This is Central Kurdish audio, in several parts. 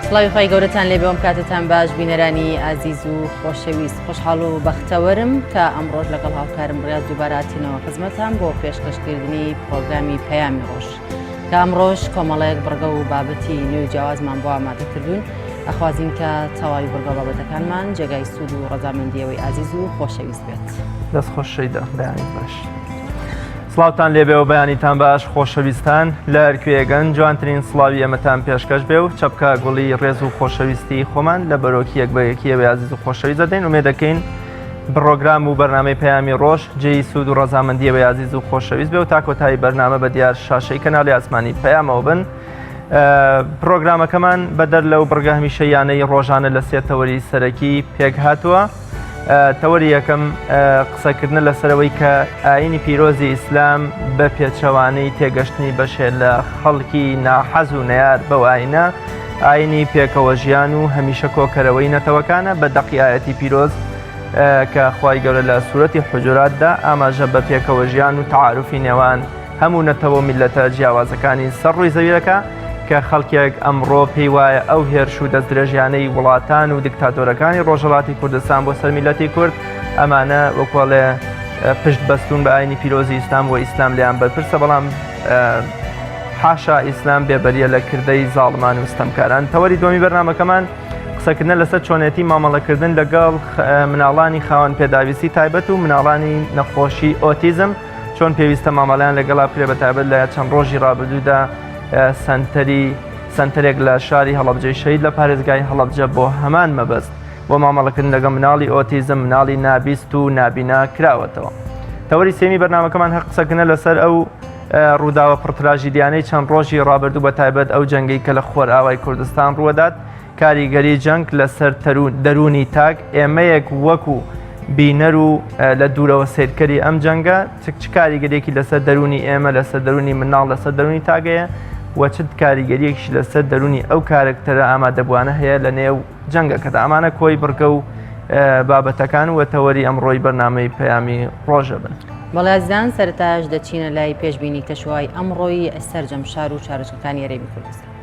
سڵاوی خوای گەورەتان لێبێ ئەم کاتەتان باش بینەرانی ئازیز و خۆشەویست خۆشحاڵ و بەختەوەرم کە ئەمڕۆژ لەگەڵ هاوکارم ڕاز دووبارە هاتینەوە خزمەتان بۆ پێشکەشکردنی پرۆگرامی پەیامی ڕۆژ کە ئەمڕۆژ کۆمەڵێک بڕگە و بابەتی نوێ و جیاوازمان بۆ ئامادە کردوون ئەخوازین کە تەواوی بڕگە و بابەتەکانمان جێگای سوود و ڕەزامەندیەوەی ئازیز و خۆشەویست بێت. دەست خۆش شەیدا بەیانیت باش. سڵاوتان لێبێ و بەیانیتان باش خۆشەویستان لە هەرکوێگەن جوانترین سڵاوی ئێمەتان پێشکەش بێ و چەپکە گوڵی ڕێز و خۆشەویستی خۆمان لە بەرۆکی یەک بە یەکی ئێوەی ئازیز و خۆشەویست دەدەین ئومێد دەکەین پڕۆگرام و بەرنامەی پەیامی ڕۆژ جێی سوود و ڕەزامەندی ئێوەی ئازیز و خۆشەویست بێ و تا کۆتایی بەرنامە بە دیار شاشەی کەناڵی ئاسمانی پەیامەوە بن. پرۆگرامەکەمان بەدەر لەو بڕگە هەمیشەیانەی ڕۆژانە لە سێ تەوەری سەرەکی پێک هاتووە. تەوەری یەکەم قسەکردنە لەسەرەوەی کە ئاینی پیرۆزی ئیسلام بە پێچەوانەی تێگەشتنی بەشێ لە خەڵکی ناحەز و نەیار بەو ئاینە ئاینی پێکەوە ژیان و هەمیشە کۆکەرەوەی نەتەوەکانە بە دەقی ئاەتی پیرۆز کە خوای گەورە لە سوورەتی حجراتدا ئاماژە بە پێکەوە ژیان و تعاعرفی نێوان هەموو نەتەوە و میللەتە جیاوازەکانی سەر ڕووی زەویەکە کە خەڵکێک ئەمڕۆ پێی وایە ئەو هێرش و دەستدرێژیانەی وڵاتان و دیکتاتۆرەکانی ڕۆژهەڵاتی کوردستان بۆ سەر میللەتی کورد ئەمانە وەکوڵێ پشت بەستون بە ئاینی پیرۆزی ئیسلام و ئیسلام لیان بەرپرسە بەڵام حاشا ئیسلام بێبەریە لە کردەی زاڵمان و ستەمکاران تەوەری دومی بەرنمەکەمان قسەکردنە لەسەر چۆنێتی مامەڵەکردن لەگەڵ مناڵانی خاوەن پێداویستی تایبەت و مناڵانی نەخۆشی ئۆتیزم چۆن پێویستە مامەڵەیان لەگەڵا بکرێت بەتایبەت لە چەند ڕۆژی ڕابردوودا سەنتەری سەنتەرێک لە شاری هەڵەبجەی شەهید لە پارێزگای هەڵەبجە بۆ هەمان مەبەست بۆ مامەڵەکردن لەگەڵ مناڵی ئۆتیزم مناڵی نابیست و نابینا کراوەتەوە. تەوەری سێمی بەرنامەکەمان هەق قسەکردنە لەسەر ئەو ڕووداوە پڕتراژیدیانەی چەند ڕۆژی ڕابردوو بە تایبەت ئەو جەنگەی کە لە خۆرئاوای کوردستان ڕووەدات کاریگەری جەنگ لەسەر دەروونی تاک، ئێمەیەک وەکو بینەر و لە دوورەوە سەیرکەری ئەم جەنگە چ کاریگەریەکی لەسەر دەروونی ئێمە لەسەر دەروونی مناڵ لەسەر دەروونی تاگەیە و چ کاریگەریەکیش لەسەر دەروونی ئەو کارەکتەرە ئامادەبووانە هەیە لە نێو جەنگەکەدا ئەمانە کۆی بڕگە و بابەتەکان و تەوەری ئەمڕۆی بەرنامەی پەیامی ڕۆژە بن. بەڵێ ئازیزان سەرەتاش دەچینە لای پێشبینی کەشوهەوای ئەمڕۆی سەرجەم شار و شارۆچکەکانی هەرێمی کوردستان.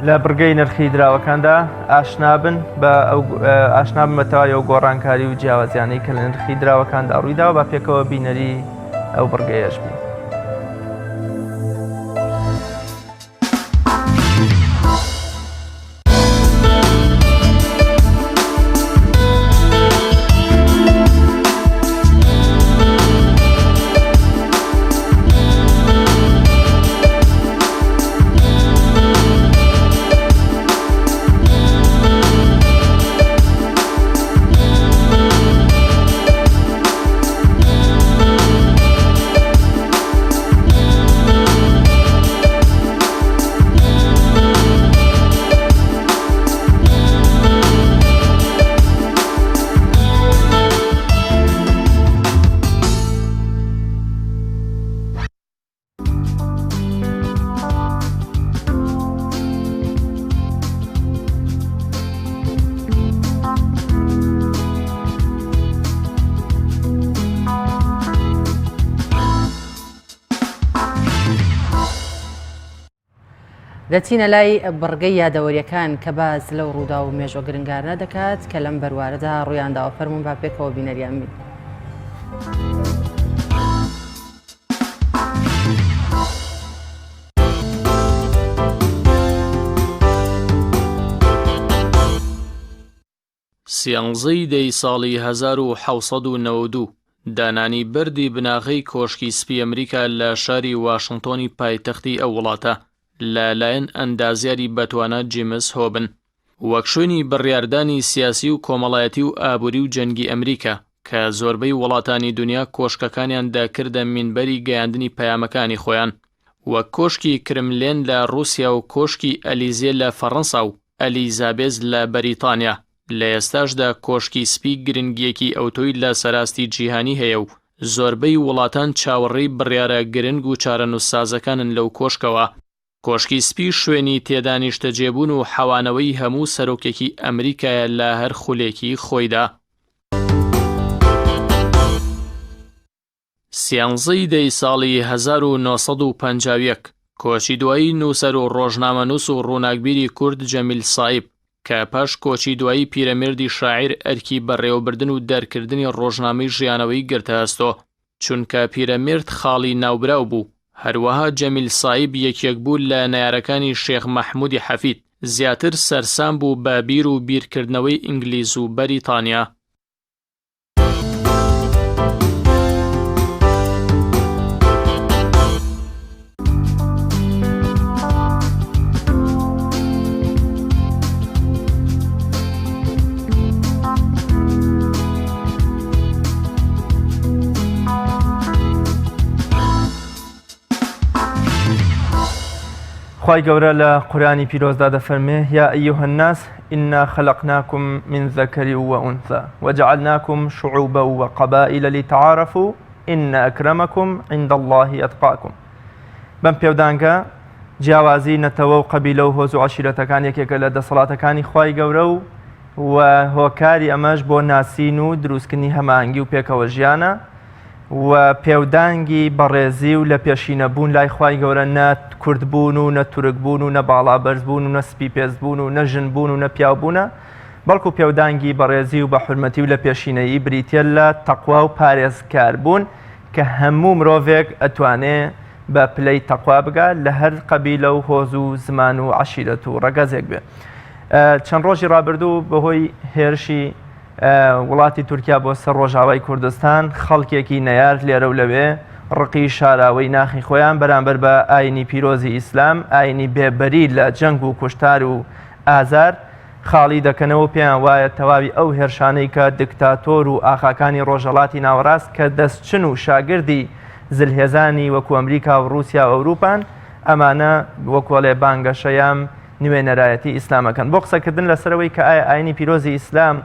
لە بڕگەی نرخی دراوەکاندا ئاشنابن بە ئاشنابن بە تەواوی ئەو گۆڕانکاری و جیاوازیانەی کە لە نرخی دراوەکاندا ڕوویداوە با پێکەوە بینەری ئەو بڕگەیەش بین. دەچینە لای بڕگەی یادەوەریەکان کە باس لەو ڕووداو و مێژوە گرنگارنە دەکات کە لەم بەروارەدا ڕوویانداوە فەرموون با پێکەوە بینەریان بین. سیانزەی دەی ساڵی 1792، دانانی بەردی بناغەی کۆشکی سپی ئەمریکا لە شاری واشنتۆنی پایتەختی ئەو وڵاتە لە لایەن ئەندازیاری بەتوانا جیمس هۆبن وەک شوێنی بڕیاردانی سیاسی و کۆمەڵایەتی و ئابووری و جەنگی ئەمریکا کە زۆربەی وڵاتانی دونیا کۆشکەکانیان دەکردە مینبەری گەیاندنی پەیامەکانی خۆیان وەک کۆشکی کرملێن لە ڕووسیا و کۆشکی ئەلیزێ لە فەڕەنسا و ئەلیزابێس لە بەریتانیا، لە ئێستاشدا کۆشکی سپی گرنگییەکی ئەوتۆی لە سەراستی جیهانی هەیە و زۆربەی وڵاتان چاوەڕێی بڕیارە گرنگ و چارەنووسسازەکانن لەو کۆشکەوە. کۆشکی سپی شوێنی تێدا نیشتەجێبوون و حەوانەوەی هەموو سەرۆکێکی ئەمریکایە لە هەر خولێکی خۆیدا. سیانزەی دەی ساڵی 1951، کۆچی دوایی نووسەر و ڕۆژنامەنووس و ڕووناکبیری کورد جەمیل سائیب، کە پاش کۆچی دوایی پیرەمێردی شاعیر ئەرکی بەڕێوەبردن و دەرکردنی ڕۆژنامەی ژیانەوەی گرتە ئەستۆ، چونکە پیرەمێرد خاڵی ناوبراو بوو، هەروەها جەمیل سائیب یەکێک بوو لە نەیارەکانی شێخ مەحموودی حەفید، زیاتر سەرسام بوو بە بیر و بیرکردنەوەی ئینگلیز و بەریتانیا. خوای گەورە لە قورئانی پیرۆزدا دەفەرمێ، یا ایها الناس انا خلقناکم من ذکر و انثی وجعلناکم شعوبا وقبائل لتعارفوا ان اکرمکم عند اللە اتقاکم. بەم پێودانگە جیاوازی نەتەوە و قەبیلە و هۆز و عەشیرەتەکان یەکێکە لە دەسەڵاتەکانی خوای گەورە و و هۆکاری ئەمەش بۆ ناسین و دروستکردنی هەماهەنگی و پێکەوە ژیانە و پێودانگی بەڕێزی و لە پێشینە بوون لای خوای گەورە نە کورد بوون و نە تورک بوون و نە باڵا بەرز بوون و نە سپی پێست بوون و نە ژن بوون و نە پیاو بوونە بەڵکو پێودانگی بەڕێزی و بە حورمەتی و لە پێشینەیی بریتیە لە تەقوا و پارێزکار بوون کە هەموو مرۆڤێک ئەتوانێ بە پلەی تەقوا بگا لە هەر قەبیلە و هۆز و زمان و عەشیرەت و ڕەگەزێک بێ. چەند ڕۆژی ڕابردوو بەهۆی هێرشی وڵاتی تورکیا بۆ سەر ڕۆژاوای کوردستان خەڵکێکی نەیار لێرە و لەوێ ڕقی شاراوەی ناخی خۆیان بەرامبەر بە ئاینی پیرۆزی ئیسلام ئاینی بێبەری لە جەنگ و کوشتار و ئازار خاڵی دەکەنەوە و پێیان وایە تەواوی ئەو هێرشانەی کە دکتاتۆر و ئاخاکانی ڕۆژهەڵاتی ناوەڕاست کە دەستچن و شاگردی زلهێزانی وەکو ئەمریکا و ڕووسیا و ئەوروپان ئەمانە وەکۆڵێ بانگەشە یان نوێنەرایەتی ئیسلامەکەن بۆ قسەکردن لەسەرەوەی کە ئایا ئاینی پیرۆزی ئیسلام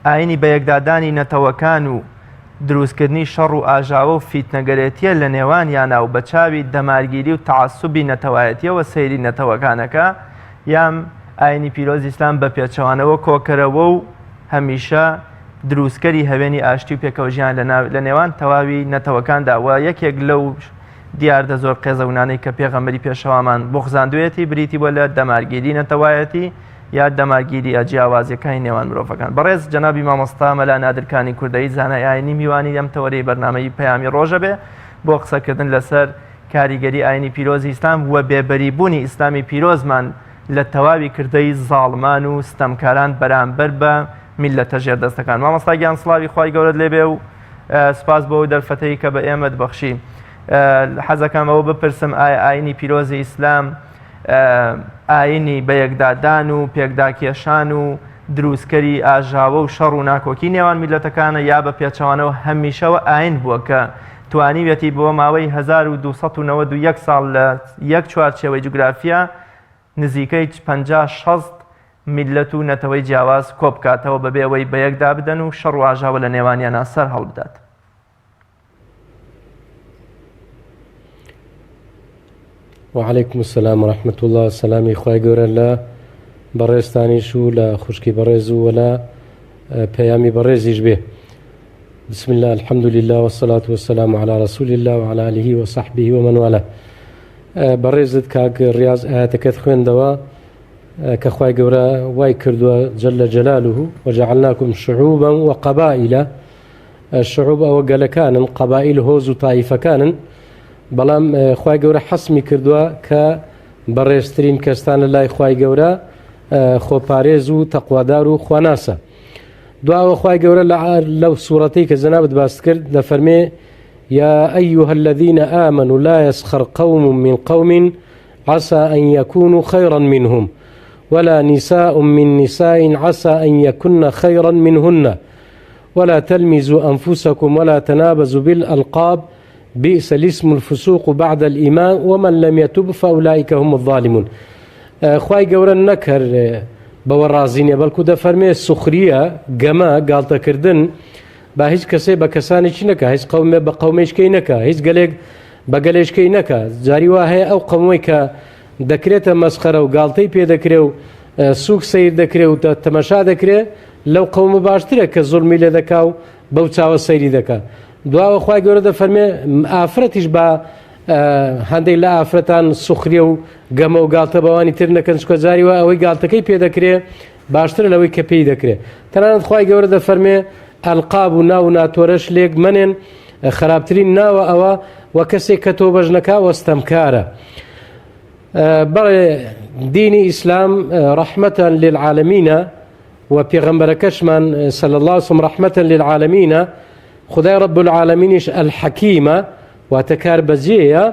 ئاینی بەیەکدادانی نەتەوەکان و دروستکردنی شەڕ و ئاژاوە و فیتنەگەرێتیە لە نێوانیانا و بە چاوی دەمارگیری و تەعەسوبی نەتەوایەتیەوە سەیری نەتەوەکانەکا یان ئاینی پیرۆزی ئیسلام بە پێچەوانەوە کۆکەرەوە و هەمیشە دروستکەری هەوێنی ئاشتی و پێکەوەژیان لە نێوان تەواوی نەتەوەکاندا و یەکێک لەو دیاردە زۆر قێزەونانەی کە پێغەمبەری پێشەوامان بوغزاندوێتی بریتی بووە لە دەمارگیری نەتەوایەتی یا دەمارگیریە جیاوازیەکانی نێوان مرۆڤەکان. بەڕێز جەنابی مامۆستا مەلا نادر کانی کوردەیی زانای ئاینی میوانی ئەم تەوەرەی بەرنامەی پەیامی ڕۆژە بێ بۆ قسەکردن لەسەر کاریگەری ئاینی پیرۆزی ئیسلام و بێبەری بوونی ئیسلامی پیرۆزمان لە تەواوی کردەی زاڵمان و ستەمکاران بەرامبەر بە میللەتە ژێردەستەکان. مامۆستا گیان سڵاوی خوای گەورەت لێبێ و سپاس بۆ ئەو دەرفەتەی کە بە ئێمەت بەخشی. حەزەکەم ئەوە بپرسم ئایا ئاینی پیرۆزی ئیسلام ئاینی بەیەکدادان و پێکداکێشان و دروستکەری ئاژاوە و شەڕ و ناکۆکی نێوان میللەتەکانە یا بە پێچەوانەوە هەمیشەوە ئاین بووە کە توانیویەتی بۆ ماوەی 1291 ساڵ لە یەک چوارچێوەی جوگرافیا نزیکەی 50 60 میللەت و نەتەوەی جیاواز کۆبکاتەوە بەبێ ئەوەی بەیەکدا بدەن و شەڕ و ئاژاوە لە نێوانیانا سەر هەڵبدات. وعلیکم السلام ورحمة اللە سەلامی خوای گەورە لە بەڕێزتانیش و لە خوشکی بەڕێز و وەلا پەیامی بەڕێزیش بێ بسم الله الحمد لله والصلاة والسلام على رسول الله وعلى آله وصحبه ومن والاه. بەڕێزت کاک ڕیاز ئاەتەکەت خوێندەوە کە خوای گەورە وای کردووە جل جلاله وجعلناکم شعوبا وقبائل شعوب ئەوە گەلەکانن قەبائیل هۆز و تایفەکانن بەڵام خوای گەورە حەسمی کردووە کە بەڕێزترین کەستان لە لای خوای گەورە خۆپارێز و تەقوادار و خواناسە دواوە خوای گەورە لە لەو سوورەتەی کە جەنابت باست کرد دەفەرمێ يا أيها الذين آمنوا لا يسخر قوم من قوم عسى أن يكونوا خيرا منهم ولا نساء من نساء عسى أن يكن خيرا منهن ولا تلمزوا أنفسكم ولا تنابزوا بالألقاب بئس الاسم الفسوق بعد الإيمان ومن لم يتب فأولئك هم الظالمون خوای گەورە نەک هەر بەوە ڕازی نیە بەڵکو دەفەرمێ سوخریە گەمە گاڵتەکردن با هیچ کەسێ بە کەسانێکی نەکا هیچ قەومێ بە قەومێشکەی نەکا هیچ گەلێک بە گەلێشکەی نەکا جاری وا هەیە ئەو قەومەی کە دەکرێتە مەسخەرە و گاڵتەی پێ دەکرێ و سوک سیر دەکرێ و تەمەشا دەکرێ لەو قەومە باشترە کە زوڵمی لێ دەکا و بەو چاوە سەیری دەکا دواوە خوای گەورە دەفەرمێ ئافرەتیش با هەندێک لە ئافرەتان سوخریە و گەمە و گاڵتە بەوانی تر نەکەن چکە جاری وا ئەوەی گاڵتەکەی پێ دەکرێ باشترە لەوەی کە پێی دەکرێ تەنانەت خوای گەورە دەفەرمێ ئەلقاب و ناو و ناتۆرەش لێک مەنێن خراپترین ناوە ئەوە و کەسێک کە تۆبەش نەکا وەستەمکارە بەڵێ دینی ئیسلام ڕەحمەتەن للعالمینە و پێغەمبەرەکەشمان صلی الله علیه وسلم ڕەحمەتەن للعالمینە خدای رب العالمینیش الحەکیمە واتە کار بەجێیە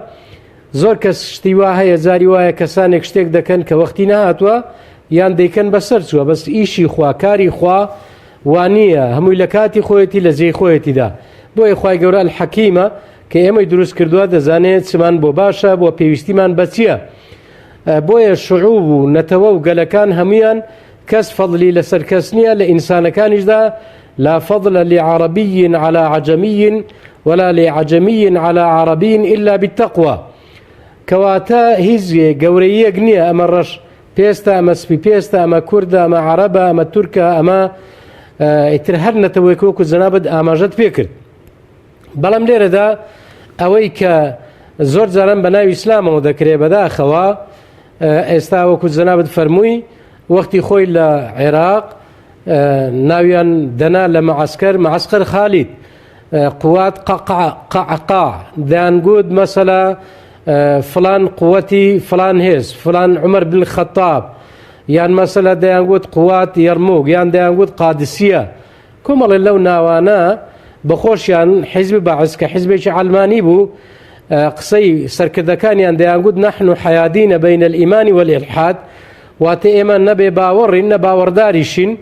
زۆر کەس شتی وا هەیە جاری وایە کەسانێک شتێک دەکەن کە وەختی نەهاتووە یان دەیکەن بەسەر چووە بەس ئیشی خوا کاری خوا وانە هەمووی لە کاتی خۆیەتی لە جێی خۆیەتیدا بۆیە خوای گەورە الحەکیمە کە ئێمەی دروست کردووە دەزانێت چمان بۆ باشە بۆ پێویستیمان بەچیە بۆیە شعوب و نەتەوە و گەلەکان هەمویان کەس فەضلی لەسەر کەس نییە لە ئینسانەکانیشدا لا فضل لعربي على عجمي ولا لعجمي على عربي إلا بالتقوى کەواتە هیچ گەورەیەک نییە ئەمە ڕەش پێستە ئەمە سپی پێستە ئەمە کوردە ئەمە عەرەبە ئەمە تورکە ئەمە ئیتر هەر نەتەوەیەک وەکو جەنابت ئاماژەت پێکرد بەڵام لێرەدا ئەوەی کە زۆر جاران بە ناوی ئیسلامەوە دەکرێ بەداخەوە ئێستا وەکو جەنابت فەرمووی وەختی خۆی لە عێراق ناویان دەنا لە معسکەر معسکەر خالید قوات قەعقاع دەیانگوت مەسەلا فلان قوتی فلان هێز فلان عمر بن خەتاب یان مەسەلە دەیانگوت قوات یەرموک یان دەیانگوت قادسیە کۆمەڵێ لەو ناوانە بەخۆشیان حیزبی بەعس کە حیزبێکی عەلمانی بوو قسەی سەرکردەکانیان دەیانگوت نحن حیادین بین الایمان والالحاد واتە ئێمە نەبێ باوەڕین نە باوەڕداریشین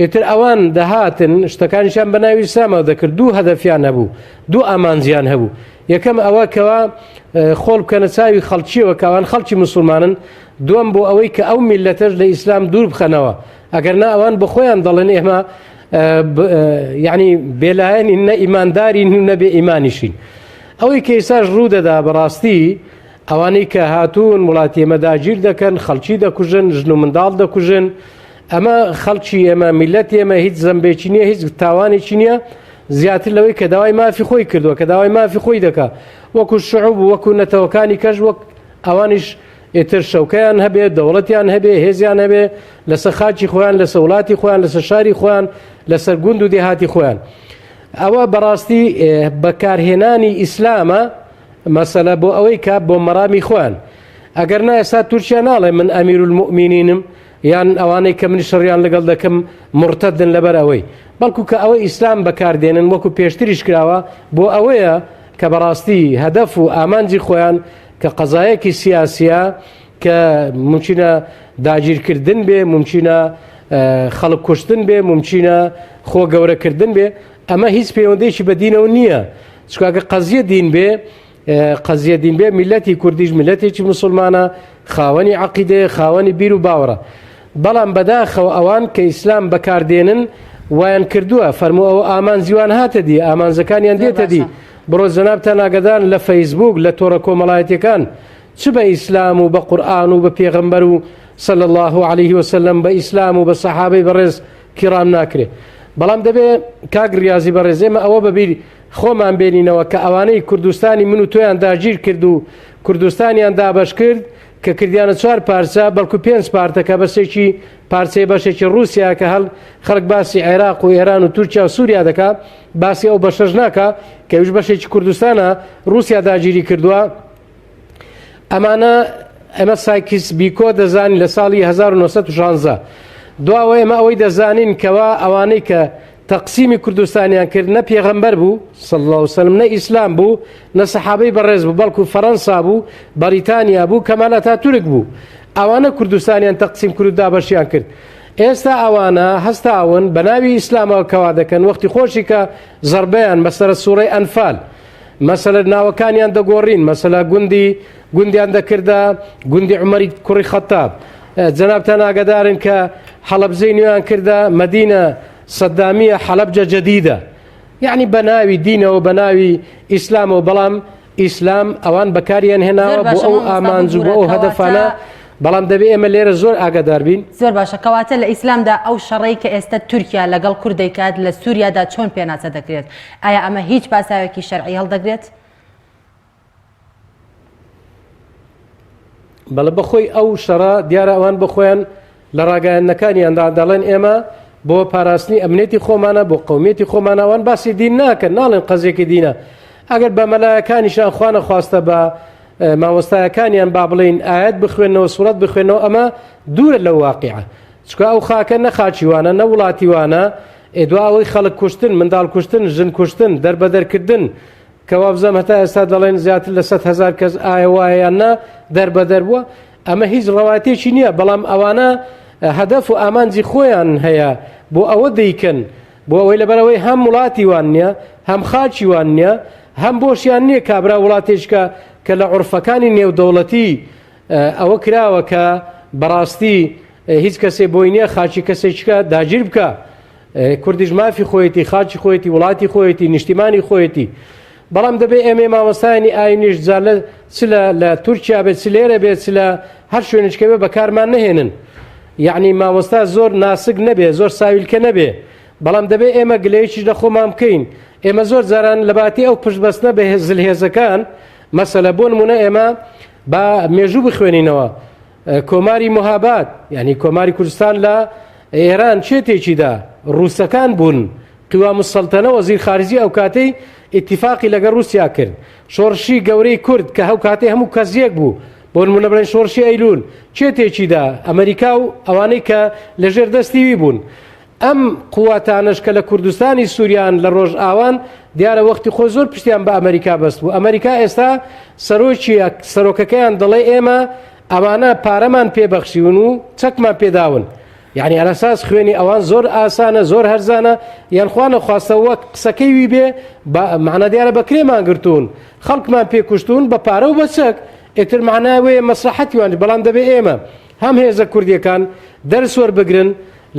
ئیتر ئەوان دەهاتن شتەکانیشیان بە ناوی ئیسلامەوە دەکرد دوو هەدەفیان هەبوو دوو ئامانجیان هەبوو یەکەم ئەوە کەوا خۆڵ بکەنە چاوی خەڵکیەوە کەوان خەڵکی مسلمانن دووەم بۆ ئەوەی کە ئەو میلەتەش لە ئیسلام دوور بخەنەوە ئەگەر نا ئەوان بە خۆیان دەڵێن ئێمە یعنی بێلایەنین نە ئیماندارین و نە بێ ئیمانیشین ئەوەی کە ئێستاش ڕوو دەدا بەڕاستی ئەوانەی کە هاتوون وڵاتی ئێمە داگیر دەکەن خەڵکی دەکوژن ژن و منداڵ دەکوژن ئەمە خەڵکی ئێمە میلەت ئێمە هیچ زەمبێکی نییە هیچ تاوانێکی نییە زیاتر لەوەی کە داوای مافی خۆی کردووە کە داوای مافی خۆی دەکا وەکو شعوب و وەکو نەتەوەکانی کەش وەک ئەوانیش ئیتر شەوکەیان هەبێ دەوڵەتیان هەبێ هێزیان هەبێ لەسەر خاکی خۆیان لەسەر وڵاتی خۆیان لەسەر شاری خۆیان لەسەر گوند و دێهاتی خۆیان ئەوە بەڕاستی بەکارهێنانی ئیسلامە مەسەلە بۆ ئەوەی کە بۆ مەرامی خۆیان ئەگەر نا ئێستا تورکیا ناڵێ من ئەمیرولموئمینینم یان ئەوانەی کە من شەڕیان لەگەڵ دەکەم مڕتەدن لەبەر ئەوەی بەڵکو کە ئەوە ئیسلام بەکاردێنن وەکو پێشتریش کراوە بۆ ئەوەیە کە بەڕاستی هەدەف و ئامانجی خۆیان کە قەزایەکی سیاسیە کە ممکنە داگیرکردن بێ ممکنە خەڵک کوشتن بێ ممکنە خۆ گەورەکردن بێ ئەمە هیچ پەیوەندێکی بە دینەوە نییە چکاگە قەزیە دین بێ قەزیە دین بێ میلەتی کوردیش میلەتێکی مسلمانە خاوەنی عقیدەیە خاوەنی بیر و باوەڕە بەڵام بەداخەوە ئەوان کە ئیسلام بەکاردێنن وایان کردووە فەرموو ئەوە ئامانجیوان هاتە دی ئامانجەکانیان دێتە دی بڕۆ جەنابتان ئاگدان لە فەیسبوک لە تۆڕە کۆمەڵایەتیەکان چ بە ئیسلام و بە قورئان و بە پێغەمبەر و صلی الله علیه وسلم بە ئیسلام و بە سەحابەی بەڕێز کیڕام ناکرێ بەڵام دەبێ کاک ڕیازی بەڕێز ئێمە ئەوە بەبیر خۆمان بێنینەوە کە ئەوانەی کوردستانی من و تۆیان داگیر کرد و کوردستانیان دابەش کرد کە کردیانە چوار پارچە بەڵکو پێنج پارتە کە بەشێکی پارچەی بەشێکی ڕووسیا کە هەڵ خەڵک باسی عێراق و ئێران و تورکیا و سووریا دەکا باسی ئەو بەشەش ناکا کە ئەویش بەشێکی کوردستانە ڕووسیا داگیری کردووە ئەمانە ئەمە سایکس بیکۆ دەزانین لە ساڵی 1916 دواوە ئێمە ئەوەی دەزانین کەوا ئەوانەی کە تەقسیمی کوردستانیان کرد نە پێغەمبەر بوو صلی الله علیه وسلم نە ئیسلام بوو نە سەحابەی بەڕێز بوو بەڵکو فەرەنسا بوو بەریتانیا بوو کەمال ئەتاتورک بوو ئەوانە کوردستانیان تەقسیم کرد و دابەشیان کرد ئێستا ئەوانە هەستاون بە ناوی ئیسلامەوە کەوا دەکەن وەختی خۆشی کە زەربەیان مەسەرە سوڕەی ئەنفال مەسەلە ناوەکانیان دەگۆڕین مەسەلە گوندی گوندیان دەکردە گوندی عومەری کوڕی خەتاب جەنابتان ئاگادارن کە حەڵەبجەی نوێیان کردە مەدینە سەدامیە حەلەبجە جەدیدە یعنی بە ناوی دینەوە بە ناوی ئیسلامەوە بەڵام ئیسلام ئەوان بەکاریان هێناوە بۆ ئەو ئامانج و بۆ ئەو هەدەفانە بەڵام دەبێ ئێمە لێرە زۆر ئاگادار بین. زۆر باشە کەواتە لە ئیسلامدا ئەو شەڕەی کە ئێستا تورکیا لەگەڵ کورد دەیکات لە سووریادا چۆن پێناسە دەکرێت؟ ئایا ئەمە هیچ پاساوێکی شەرعی هەڵدەگرێت؟ بەڵێ بەخۆی ئەو شەڕە دیارە ئەوان بەخۆیان لە ڕاگەیاندنەکانیاندا دەڵێن ئێمە بۆ پاراستنی ئەمنیەتی خۆمانە بۆ قومیەتی خۆمانە ئەوان باسی دین ناکەن ناڵێن قەزێکی دینە ئەگەر بە مەلایەکانیشان خوانە خواستە بە مامۆستایەکانیان با بڵین ئاەت بخوێنەوە سوڵەت بخوێنەوە ئەمە دوورە لەو واقعە چکە ئەو خاکە نە خاچیوانە نە وڵاتیوانە ئێدوا ئەوەی خەڵک کوشتن منداڵ کوشتن ژن کوشتن دەربەدەرکردن کە وابزانم هەتا ئێستا دەڵێن زیاتر لە 100 هزار کەس ئایا وایە یان نا دەربەدەر بووە ئەمە هیچ ڕەواتێکی نییە بەڵام ئەوانە هەدەف و ئامانجی خۆیان هەیە بۆ ئەوە دەیکەن بۆ ئەوەی لەبەرەوەی هەم وڵاتی وان نییە هەم خاکی وان نییە هەم بۆشیان نییە کابرا وڵاتێکە کە لە عرفەکانی نێودەوڵەتی ئەوە کراوە کە بەڕاستی هیچ کەسێ بۆی نییە خاکی کەسێکە داگیر بکە کوردیش مافی خۆیەتی خاکی خۆیەتی وڵاتی خۆیەتی نیشتیمانی خۆیەتی بەڵام دەبێ ئێمەی مامۆستایانی ئاینیش جا لە چ لە لە تورکیا بێت چ لێرە بێت چ لە هەر شوێنێکە بێ بەکارمان نەهێنن یعنی مامۆستا زۆر ناسک نەبێ زۆر ساویلکە نەبێ بەڵام دەبێ ئێمە گلەیەکیش لە خۆمان بکەین ئێمە زۆر جاران لە باتی ئەو پشتبەستنە بە زلهێزەکان مەسەلە بۆ نمونە ئێمە با مێژوو بخوێنینەوە کۆماری مهاباد یعنی کۆماری کوردستان لە ئێران چێ تێکیدا ڕووسەکان بوون قوام السلطنە وەزیر خارجی ئەو کاتەی ئیتیفاقی لەگەڵ ڕووسیا کرد شۆڕشی گەورەی کورد کە هەو کاتەی هەموو کەس یەک بوو بۆ نمونە بڵێن شۆڕشی ئەیلول چێ تێکیدا ئەمریکا و ئەوانەی کە لەژێر دەستی وی بوون ئەم قواتانەش کە لە کوردستانی سوریان لە ڕۆژئاوان دیارە وەختی خۆی زۆر پشتیان بە ئەمریکا بەست بوو ئەمریکا ئێستا سەرۆکی سەرۆکەکەیان دەڵێ ئێمە ئەوانە پارەمان پێبەخشیون و چەکمان پێداون یعنی ئەلەساس خوێنی ئەوان زۆر ئاسانە زۆر هەرزانە یان خوا نەخواستە وەک قسەکەی وی بێ معنە دیارە بە کرێمان گرتوون خەڵکمان پێکوشتون بە پارە و بە چەک ئیتر معنای وەیە مەسلحەتی وان بەڵام دەبێ ئێمە هەم هێزە کوردیەکان دەرس وەربگرن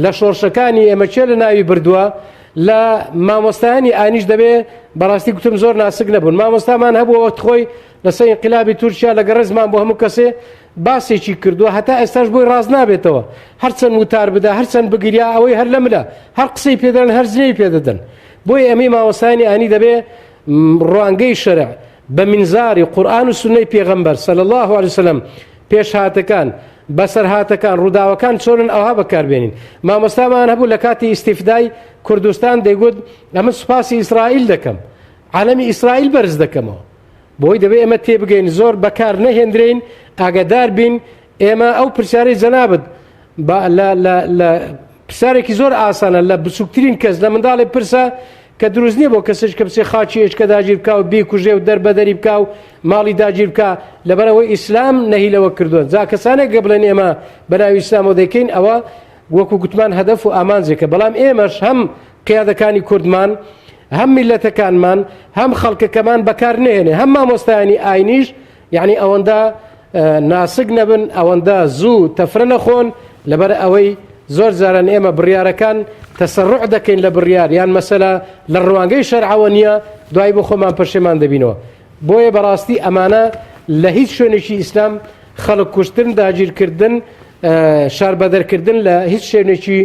لە شۆڕشەکانی ئێمە کێ لە ناوی بردووە لە مامۆستایانی ئانیش دەبێ بەڕاستی گوتم زۆر ناسک نەبوون مامۆستامان هەبوو وەخت خۆی لەسەر ئینقلابی تورکیا لەگەڵ ڕێزمان بۆ هەموو کەسێ باسێکی کردووە هەتا ئێستاش بۆی ڕاست نابێتەوە هەرچەند وتار بدا هەرچەند بگریا ئەوەی هەر لە ملە هەر قسەی پێدەن هەر جنێوی پێدەدەن بۆیە ئەمەی مامۆستایانی ئانی دەبێ ڕوانگەی شەرع بە مینزاری قورئان و سوننەی پێغەمبەر صلی اللە علیه وسلم پێشهاتەکان بەسەرهاتەکان ڕووداوەکان چۆنن ئەوها بەکاربێنین مامۆستامان هەبوو لە کاتی ئیستیفدای کوردستان دەیگوت ئەمن سوپاسی ئیسرائیل دەکەم عالەمی ئیسرائیل بەرز دەکەمەوە بۆی دەبێ ئێمە تێبگەین زۆر بەکار نەهێندرین ئاگادار بین ئێمە ئەو پرسیارەی جەنابت با لە لە لە پرسیارێکی زۆر ئاسانە لە بچووکترین کەس لە منداڵێ پرسە کە دروست نییە بۆ کەسێک کە بچێ خاکی ئێچکە داگیر بکا و بیکوژێ و دەربەدەری بکا و ماڵی داگیر بکا لەبەرئەوەی ئیسلام نەهی لەوە کردووە جا کەسانێک گە بڵێن ئێمە بەناوی ئیسلامەوە دەیکەین ئەوە وەکو گوتمان هەدەف و ئامانجێکە بەڵام ئێمەش هەم قیادەکانی کوردمان هەم میلەتەکانمان هەم خەڵکەکەمان بەکار نهێنێ هەم مامۆستایانی ئاینیش یەعنی ئەوەندە ناسک نەبن ئەوەندە زوو تەفرە نەخۆن لەبەر ئەوەی زۆر جاران ئێمە بڕیارەکان تەسەڕع دەکەین لە بڕیار یان مەسەلە لە ڕوانگەی شەرعەوە نییە دوای بۆ خۆمان پەشێمان دەبینەوە بۆیە بەڕاستی ئەمانە لە هیچ شوێنێکی ئیسلام خەڵک کوشتن داگیرکردن شاربەدەرکردن لە هیچ شوێنێکی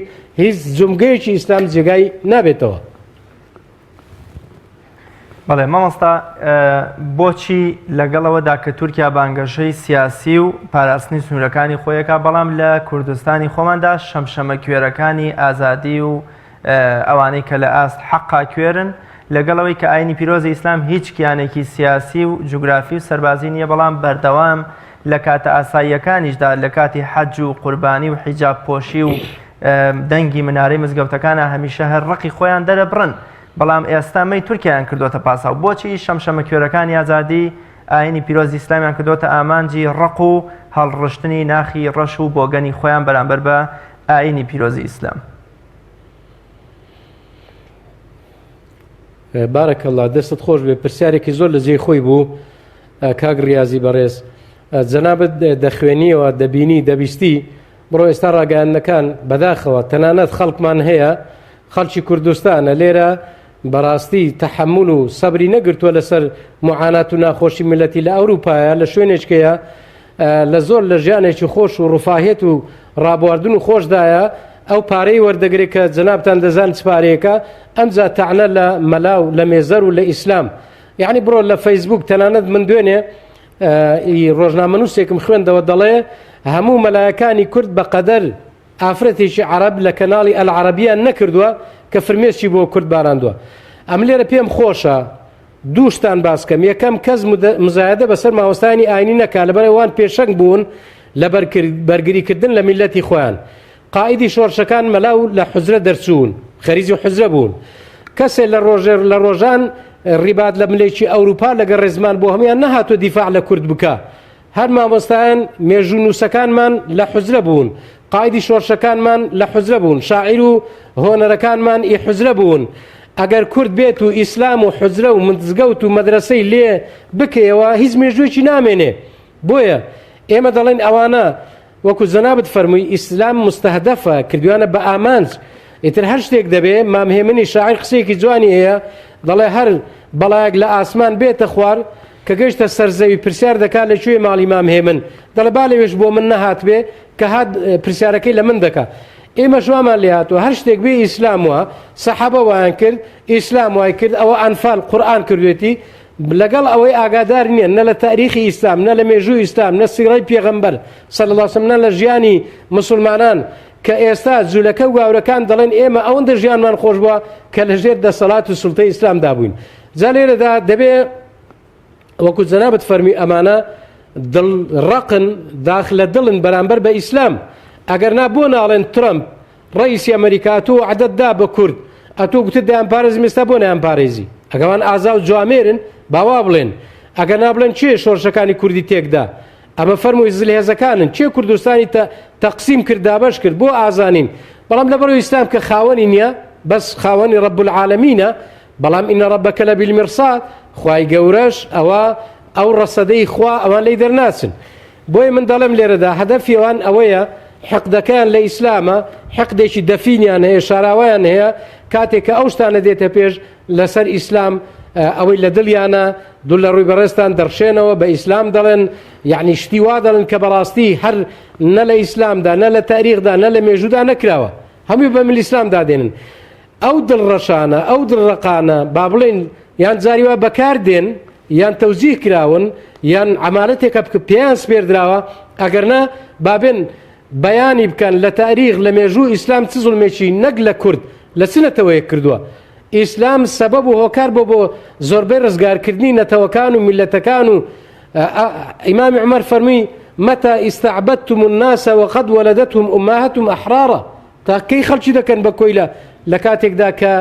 هیچ جومگەیەکی ئیسلام جێگای نابێتەوە. بەڵێ مامۆستا بۆچی لەگەڵەوەدا کە تورکیا بانگەشەی سیاسی و پاراستنی سنوورەکانی خۆیەکە بەڵام لە کوردستانی خۆماندا شەمشەمە کوێرەکانی ئازادی و ئەوانەی کە لە ئاست حەقا کوێرن لەگەڵەوەی کە ئاینی پیرۆزی ئیسلام هیچ کیانێکی سیاسی و جوگرافی و سەربازی نییە بەڵام بەردەوام لە کاتە ئاساییەکانیشدا لە کاتی حەج و قوربانی و حیجاب پۆشی و دەنگی منارەی مزگەوتەکانە هەمیشە هەر ڕقی خۆیان دەرەبڕن بەڵام ئێستا مەی تورکیایان کردۆتە پاساو. بۆچی شەمشەمەکوێرەکانی ئازادی ئاینی پیرۆزی ئیسلامیان کردۆتە ئامانجی ڕق و هەڵڕشتنی ناخی ڕەش و بۆگەنی خۆیان بەرامبەر بە ئاینی پیرۆزی ئیسلام؟ بارک اللە دەستت خۆش بێ پرسیارێکی زۆر لە جێی خۆی بوو کاک ڕیازی بەڕێز جەنابت دەخوێنیەوە دەبینی دەبیستی بڕۆ ئێستا ڕاگەیاندنەکان بەداخەوە تەنانەت خەڵکمان هەیە خەڵکی کوردستانە لێرە بەڕاستی تەحەمول و سەبری نەگرتووە لەسەر معانات و ناخۆشی میلەتی لە ئەوروپایە لە شوێنێکەیە لە زۆر لە ژیانێکی خۆش و ڕفاهێت و ڕابواردن و خۆشدایە ئەو پارەی وەردەگرێت کە جەنابتان دەزان چ پارەیەکە ئەمجا تەعنە لە مەلا و لە مێزەر و لە ئیسلام یعنی بڕۆ لە فەیسبوک تەنانەت من دوێنێ ی ڕۆژنامەنووسێکم خوێندەوە دەڵێ هەموو مەلایەکانی کورد بەقەدەر ئافرەتێکی عەرەب لە کەناڵی ئەلعەرەبیان نەکردووە کە فرمێسکی بۆ کورد باراندووە ئەم لێرە پێم خۆشە دووشتان باسکەم یەکەم کەس مزایدە بەسەر ماوەستانی ئاینی نەکا لەبەر ئەوان پێشەنگ بوون لە بەرگریکردن لە میلەتی خۆیان قائیدی شۆڕشەکان مەلا و لە حوجرە دەرچوون، خەریجی حوجرە بوون. کەسێ لە ڕۆژێ لە ڕۆژان ڕیبات لە ملێکی ئەوروپا لەگەڵ ڕێزمان بۆ هەموویان نەهاتووە دیفاع لە کورد بکا. هەر مامۆستایان مێژوونووسەکانمان لە حوجرە بوون، قائیدی شۆڕشەکانمان لە حوجرە بوون، شاعیر و هۆنەرەکانمان ئی حوجرە بوون. ئەگەر کورد بێت و ئیسلام و حوجرە و مزگەوت و مەدرەسەی لێ بکەیەوە هیچ مێژوویەکی نامێنێ. بۆیە ئێمە دەڵێین ئەوانە وەکو جەنابت فەرمووی ئیسلام مستهدفە کردویانە بە ئامانج ئیتر هەر شتێک دەبێ مام هێمنی شاعیر قسەیەکی جوانی هەیە دەڵێ هەر بەڵایەک لە ئاسمان بێتە خوار کە گەیشتە سەر زەوی پرسیار دەکات لە کوێ ماڵی مام هێمن دەڵێ با لەوێش بۆ من نەهاتبێ کە هات پرسیارەکەی لە من دەکا ئێمەش وامان لێ هاتووە هەر شتێک بێ ئیسلام وە سەحابە وایان کرد ئیسلام وای کرد ئەوە ئەنفال قورئان کردوێتی لەگەڵ ئەوەی ئاگادار نییە نە لە تاریخی ئیسلام نە لە مێژوو ئیسلام نە سیڕەی پێغەمبەر صلی اللە علیه نە لە ژیانی مسلمانان کە ئێستا جولەکە و گاورەکان دەڵێن ئێمە ئەوەندە ژیانمان خۆش بووە کە لە ژێر دەسەڵات و سوڵتەی ئیسلامدا بووین جا لێرەدا دەبێ وەکو جەنابت فەرمی ئەمانە دڵ ڕقن داخ لە دڵن بەرامبەر بە ئیسلام ئەگەر نا بۆ ناڵێن ترەمپ ڕەئیسی ئەمەریکا ئەتۆ وەعدەت دا بە کورد ئەتۆ گوتت دەیانپارێزم ئێستا بۆ نایانپارێزی ئەگەوان ئازا و جوامێرن با وا بڵێن ئەگەر نا بڵێن کێ شۆڕشەکانی کوردی تێکدا ئەمە فەرمووی زلهێزەکانن کێ کوردستانی تەقسیم کرد دابەش کرد بۆ ئازانین بەڵام لەبەرەوە ئیسلام کە خاوەنی نییە بەس خاوەنی رب العالمینە بەڵام إن ربك لبالمرصاد خوای گەورەش ئەوە ئەو ڕەسەدەی خوا ئەوان لی دەرناچن بۆیە من دەڵێم لێرەدا هەدەفی ئەوان ئەوەیە حقدەکەیان لە ئیسلامە، حقدێکی دەفینیان هەیە، شاراوەیان هەیە، کاتێک کە ئەو شتانە دێتە پێش لەسەر ئیسلام ئەوەی لە دڵیانە دوو لە ڕووی بەڕێزتان دەڕشێنەوە بە ئیسلام دەڵێن یعنی شتی وا دەڵێن کە بەڕاستی هەر نە لە ئیسلامدا نە لە تاریخدا نە لە مێژوودا نەکراوە هەمووی بە مل ئیسلامدا دێنن ئەو دڵڕەشانە، ئەو دڵڕەقانە، با بڵێین یان جاری وا بەکار دێن، یان تەوجیه کراون، یان عەمالەتێکە پێیان سپێردراوە، ئەگەر نا با بێن بەیانی بکەن لە تاریخ، لە مێژوو ئیسلام چ زوڵمێکی نەک لە کورد، لە چ نەتەوەیەک کردووە؟ ئیسلام سەبەب و هۆکار بۆ بۆ زۆربەی ڕزگارکردنی نەتەوەکان و میللەتەکان و ئیمامی عومەر فەرمووی، متى استعبدتم الناس وقد ولدتهم امهاتهم احرارا تا کەی خەڵکی دەکەن بە کۆیلە لە کاتێکدا کە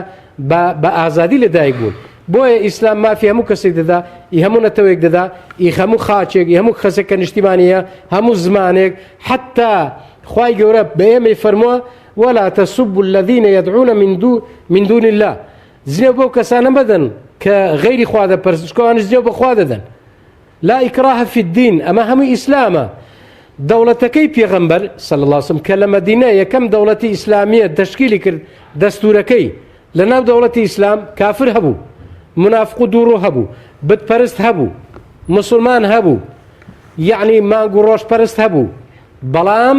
بە ئازادی لە دایک بوون بۆیە ئیسلام مافی هەموو کەسێک دەدا ئی هەموو نەتەوەیەک دەدا ئی هەموو خاچێک ئی هەموو کەسێک کە نیشتیمانیە هەموو زمانێک حتا خوای گەورە بە ئێمەی فەرمووە ولا تسبوا الذين يدعون من دون من دون الله جنێو بەو کەسانە مەدەن کە غەیری خوا دەپەرستن چونکە ئەوانیش جنێو بە خوا دەدەن لا اکراه فی الدین ئەمە هەمووی ئیسلامە دەوڵەتەکەی پێغەمبەر صلی الله علیه وسلم کە لە مەدینە یەکەم دەوڵەتی ئیسلامیە تەشکیلی کرد دەستورەکەی لە ناو دەوڵەتی ئیسلام کافر هەبوو منافق و دووڕوو هەبوو بتپەرست هەبوو مسلمان هەبوو یعنی مانگ و ڕۆژ پەرست هەبوو بەڵام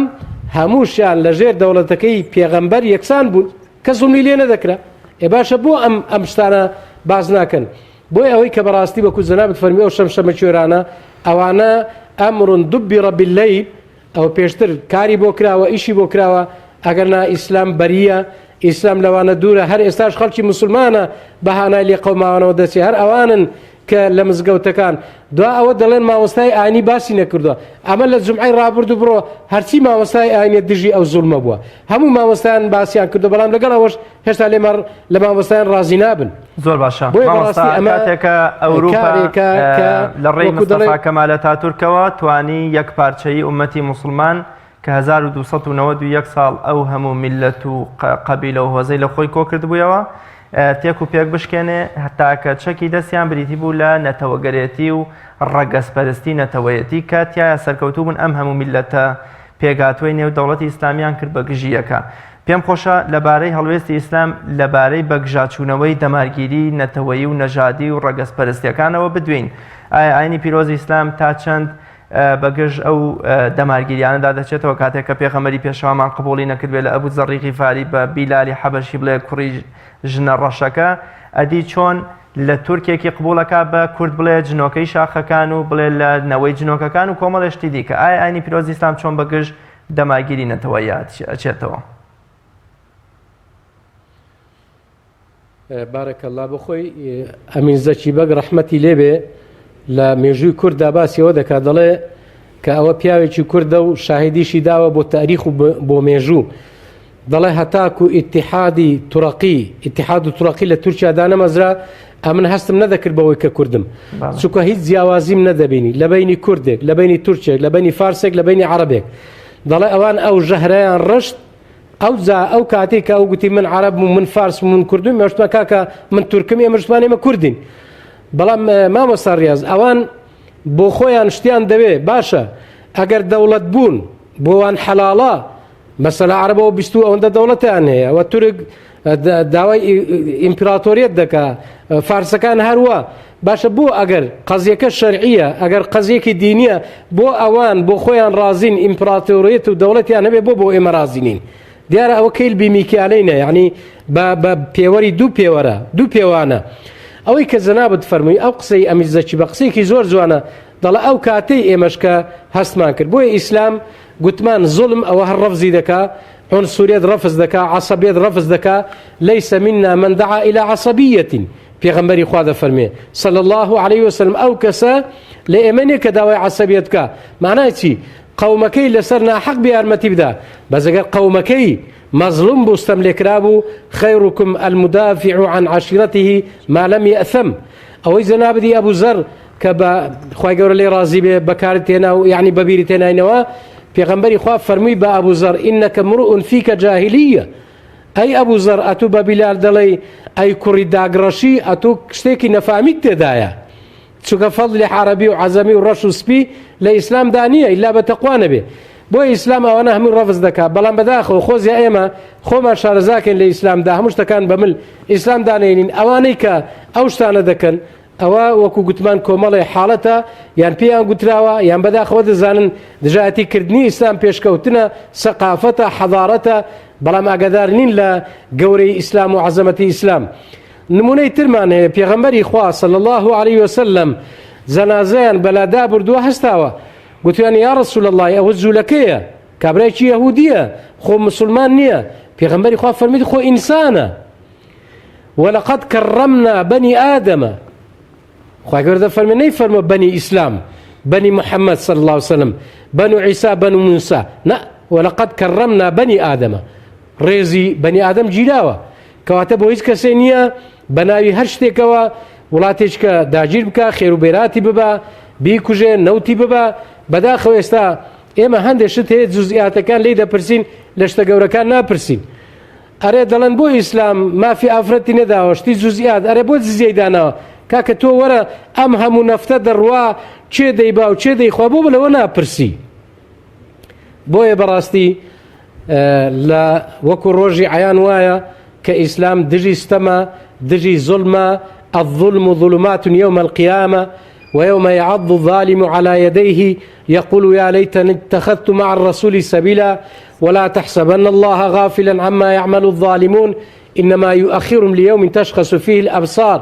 هەمووشیان لەژێر دەوڵەتەکەی پێغەمبەر یەکسان بوون کە زوڵمی لێ نەدەکرا ئێ باشە بۆ ئەم ئەم شتانە باز ناکەن؟ بۆیە ئەوەی کە بەڕاستی وەکو جەنابت فەرمی ئەو شەمشەمەکوێرانە ئەوانە ئەمر دبر بالليل ئەوە پێشتر کاری بۆ کراوە ئیشی بۆ کراوە ئەگەر نا ئیسلام بەریە ئیسلام لەوانە دوورە هەر ئێستاش خەڵکی مسلمانە بە هانای لێ قەوماوانەوە دەچێ هەر ئەوانن کە لە مزگەوتەکان دوا ئەوە دەڵێن مامۆستای ئاینی باسی نەکردووە ئەمە لە جومعەی ڕابردوو بڕۆ هەرچی مامۆستای ئاینیە دژی ئەو زوڵمە بووە هەموو مامۆستایان باسیان کردو بەڵام لەگەڵ ئەوەش هێشتا لێمە لە مامۆستایان ڕازی نابن. زۆر باشە مامۆستا کاتێکە ئەوروپا لە ڕێی مستەفا کەمال ئەتاتورکەوە توانی یەک پارچەیی ئومەتی موسڵمان کە 1291 ساڵ ئەو هەموو میللەت و قەبیلە و هۆزەی لە خۆی کۆکردبوویەوە تێک و پێک بشکێنێ هەتاکە چەکی دەستیان بریتی بوو لە نەتەوەگەرێتی و ڕەگەزپەرستی نەتەوەیەتی کە تایە سەرکەوتوو بوون ئەم هەموو میللەتە پێکهاتووەی نێو دەوڵەتی ئیسلامیان کرد بە گژی یەکا. پێم خۆشە لە بارەی هەڵوێستی ئیسلام لە بارەی بەگژاچوونەوەی دەمارگیری نەتەوەیی و نەژادی و ڕەگەزپەرستیەکانەوە بدوێین. ئایا ئاینی پیرۆزی ئیسلام تا چەند بە گژ ئەو دەمارگیریانەدا دەچێتەوە کاتێک کە پێغەمبەری پێشەوامان قبوڵی نەکردبێ لە ئەبو زەڕی غیفاری بە بیلالی حەبەشی بڵێ کوڕی ژنە ڕەشەکە ئەدی چۆن لە تورکێکی قبوڵەکا بە کورد بڵێ جنۆکەی شاخەکان و بڵێ لە نەوەی جنۆکەکان و کۆمەڵێ شتی دیکە ئایا ئاینی پیرۆزی ئیسلام چۆن بە گژ دەمارگیری نەتەوەیی ئەچێتەوە؟ بارک اللە بۆ خۆی ئەمین زەکی بەگ ڕەحمەتی لێبێ لە مێژووی کورددا باسی ئەوە دەکات دەڵێ کە ئەوە پیاوێکی کوردە و شاهیدیشی داوە بۆ تاریخ و بۆ مێژوو دەڵێ هەتاکو ئیتیحادی تورەقی ئیتیحاد و تورەقی لە تورکیا دانەمەزرا ئەمن هەستم نەدەکرد بەوەی کە کوردم چونکە هیچ جیاوازیم نەدەبینی لە بینی کوردێک لە بینی تورکێک لە بینی فارسێک لە بینی عەرەبێک دەڵێ ئەوان ئەو ژەهرەیان ڕشت ئەوجا ئەو کاتێک کە ئەو گوتی من عەرەبم و من فارسم و من کوردم مێشتمە کاکە من تورکم ئێمە شتمان ئێمە کوردین بەڵام مامۆستا ڕیاز ئەوان بۆ خۆیان شتیان دەوێ باشە ئەگەر دەوڵەت بوون بۆوان حەلاڵە مەسەلە عەرەبەوە بیست و ئەوەندە دەوڵەتیان هەیە و تورک داوای ئیمپراتۆریەت دەکا فارسەکان هەروە باشە بۆ ئەگەر قەزیەکە شەرعیە ئەگەر قەزیەکی دینیە بۆ ئەوان بۆ خۆیان ڕازین ئیمپراتۆریەت و دەوڵەتیان هەبێ بۆ بۆ ئێمە ڕازی نین دیارە ئەوە کەیل بیمیکیالەینە یعنی بە پێوەری دوو پێوەرە دوو پێوانە ئەوەی کە جەنابت فەرمووی ئەو قسەی ئەمیز زەکی بە قسەیەکی زۆر جوانە دەڵێ ئەو کاتەی ئێمەش کە هەستمان کرد بۆیە ئیسلام گوتمان زوڵم ئەوە هەر ڕەفزی دەکا، عونسوریەت ڕەفز دەکا، عەسەبیەت ڕەفز دەکا، لیس منا من دعا الی عصبیە، پێغەمبەری خوا دەفەرموێ، صلی اللە علیە وسلم، ئەو کەسە لە ئێمە نیە کە داوای عەسەبیەت بکا، مانای چی؟ قەومەکەی لەسەر ناحەق بێ یارمەتی بدا، بەس ئەگەر قەومەکەی مەزڵوم بوو ستەملێکرا بوو، خیرکم المدافع عن عشیرته ما لم یأثم، ئەوەی جەنابتی ئەبو زەر کە بە خوای گەورە لێی ڕازی بێ بەکارت هێنا و یعنی بەبیری تێناینەوە پێغەمبەری خوا فەرمووی بە ئەبوو زەر ئینەکە مڕوء فیکە جاهلیە ئەی ئەبوو زەر ئەتوو بە بیلال دەڵێی ئەی کوڕی داگڕەشی ئەتوو شتێکی نەفامیت تێدایە چونکە فەضلی عەرەبی و عەزەمی و ڕەش و سپی لە ئیسلامدا نییە ئیلا بە تەقوا نەبێ بۆ ئیسلام ئەوانە هەموو ڕەفز دەکات بەڵام بەداخەوە خۆزیا ئێمە خۆمان شارەزاکەین لە ئیسلامدا هەموو شتەکان بە مل ئیسلام دانێنین ئەوانەی کە ئەو شتانە دەکەن ئەوە وەکو گوتمان کۆمەڵێ حاڵەتە یان پێیان گوتراوە یان بەداخەوە دەزانن دژایەتی کردنی ئیسلام پێشکەوتنە، سەقافەتە، حەزارەتە، بەڵام ئاگادار نین لە گەورەی ئیسلام و عەزەمەتی ئیسلام. نمونەی ترمان هەیە پێغەمبەری خوا صلی اللە علیه وسلم جەنازەیان بەلادا بردووە هەستاوە گوتیان یا رسول اللە ئەوە جوولەکەیە کابرایەکی یەهودیە خۆ مسلمان نییە پێغەمبەری خوا فەرمیت خۆ ئینسانە ولقد کرمنا بنی آدم خوای گەورە دەفەرمێ نەیفەرمووە بەنی ئیسلام بەنی محەممەد صلی الله علیه وسلم بەنو عیسا بەنو موسا نا ولقد کرمنا بنی آدم ڕێزی بەنی ئادەم گیراوە کەواتە بۆ هیچ کەسێ نییە بە ناوی هەر شتێکەوە وڵاتێککە داگیر بکە خێر و بێراتی ببا بیکوژێ نەوتی ببا بەداخەوە ئێستا ئێمە هەندێک شت هەیە جزئیاتەکان لی دەپرسین لە شتە گەورەکان ناپرسین ئەرێ دەڵێن بۆ ئیسلام مافی ئافرەتی نەداوە شتی جوزئیات ئەرێ بۆ جزیەی داناوە کاکە تۆ وەرە ئەم هەموو نەفتە دەڕوا کێ دەیبا و کێ دەیخوا بۆ لەوە ناپرسی بۆیە بەڕاستی لە وەکو ڕۆژی عیان وایە کە ئیسلام دژی ستەمە دژی زوڵمە الظلم ظلمات يوم القيامة ويوم يعض الظالم على يديه يقول يا ليتني اتخذت مع الرسول سبيلا ولا تحسبن الله غافلا عما يعمل الظالمون إنما يؤخرهم ليوم تشخص فيه الأبصار.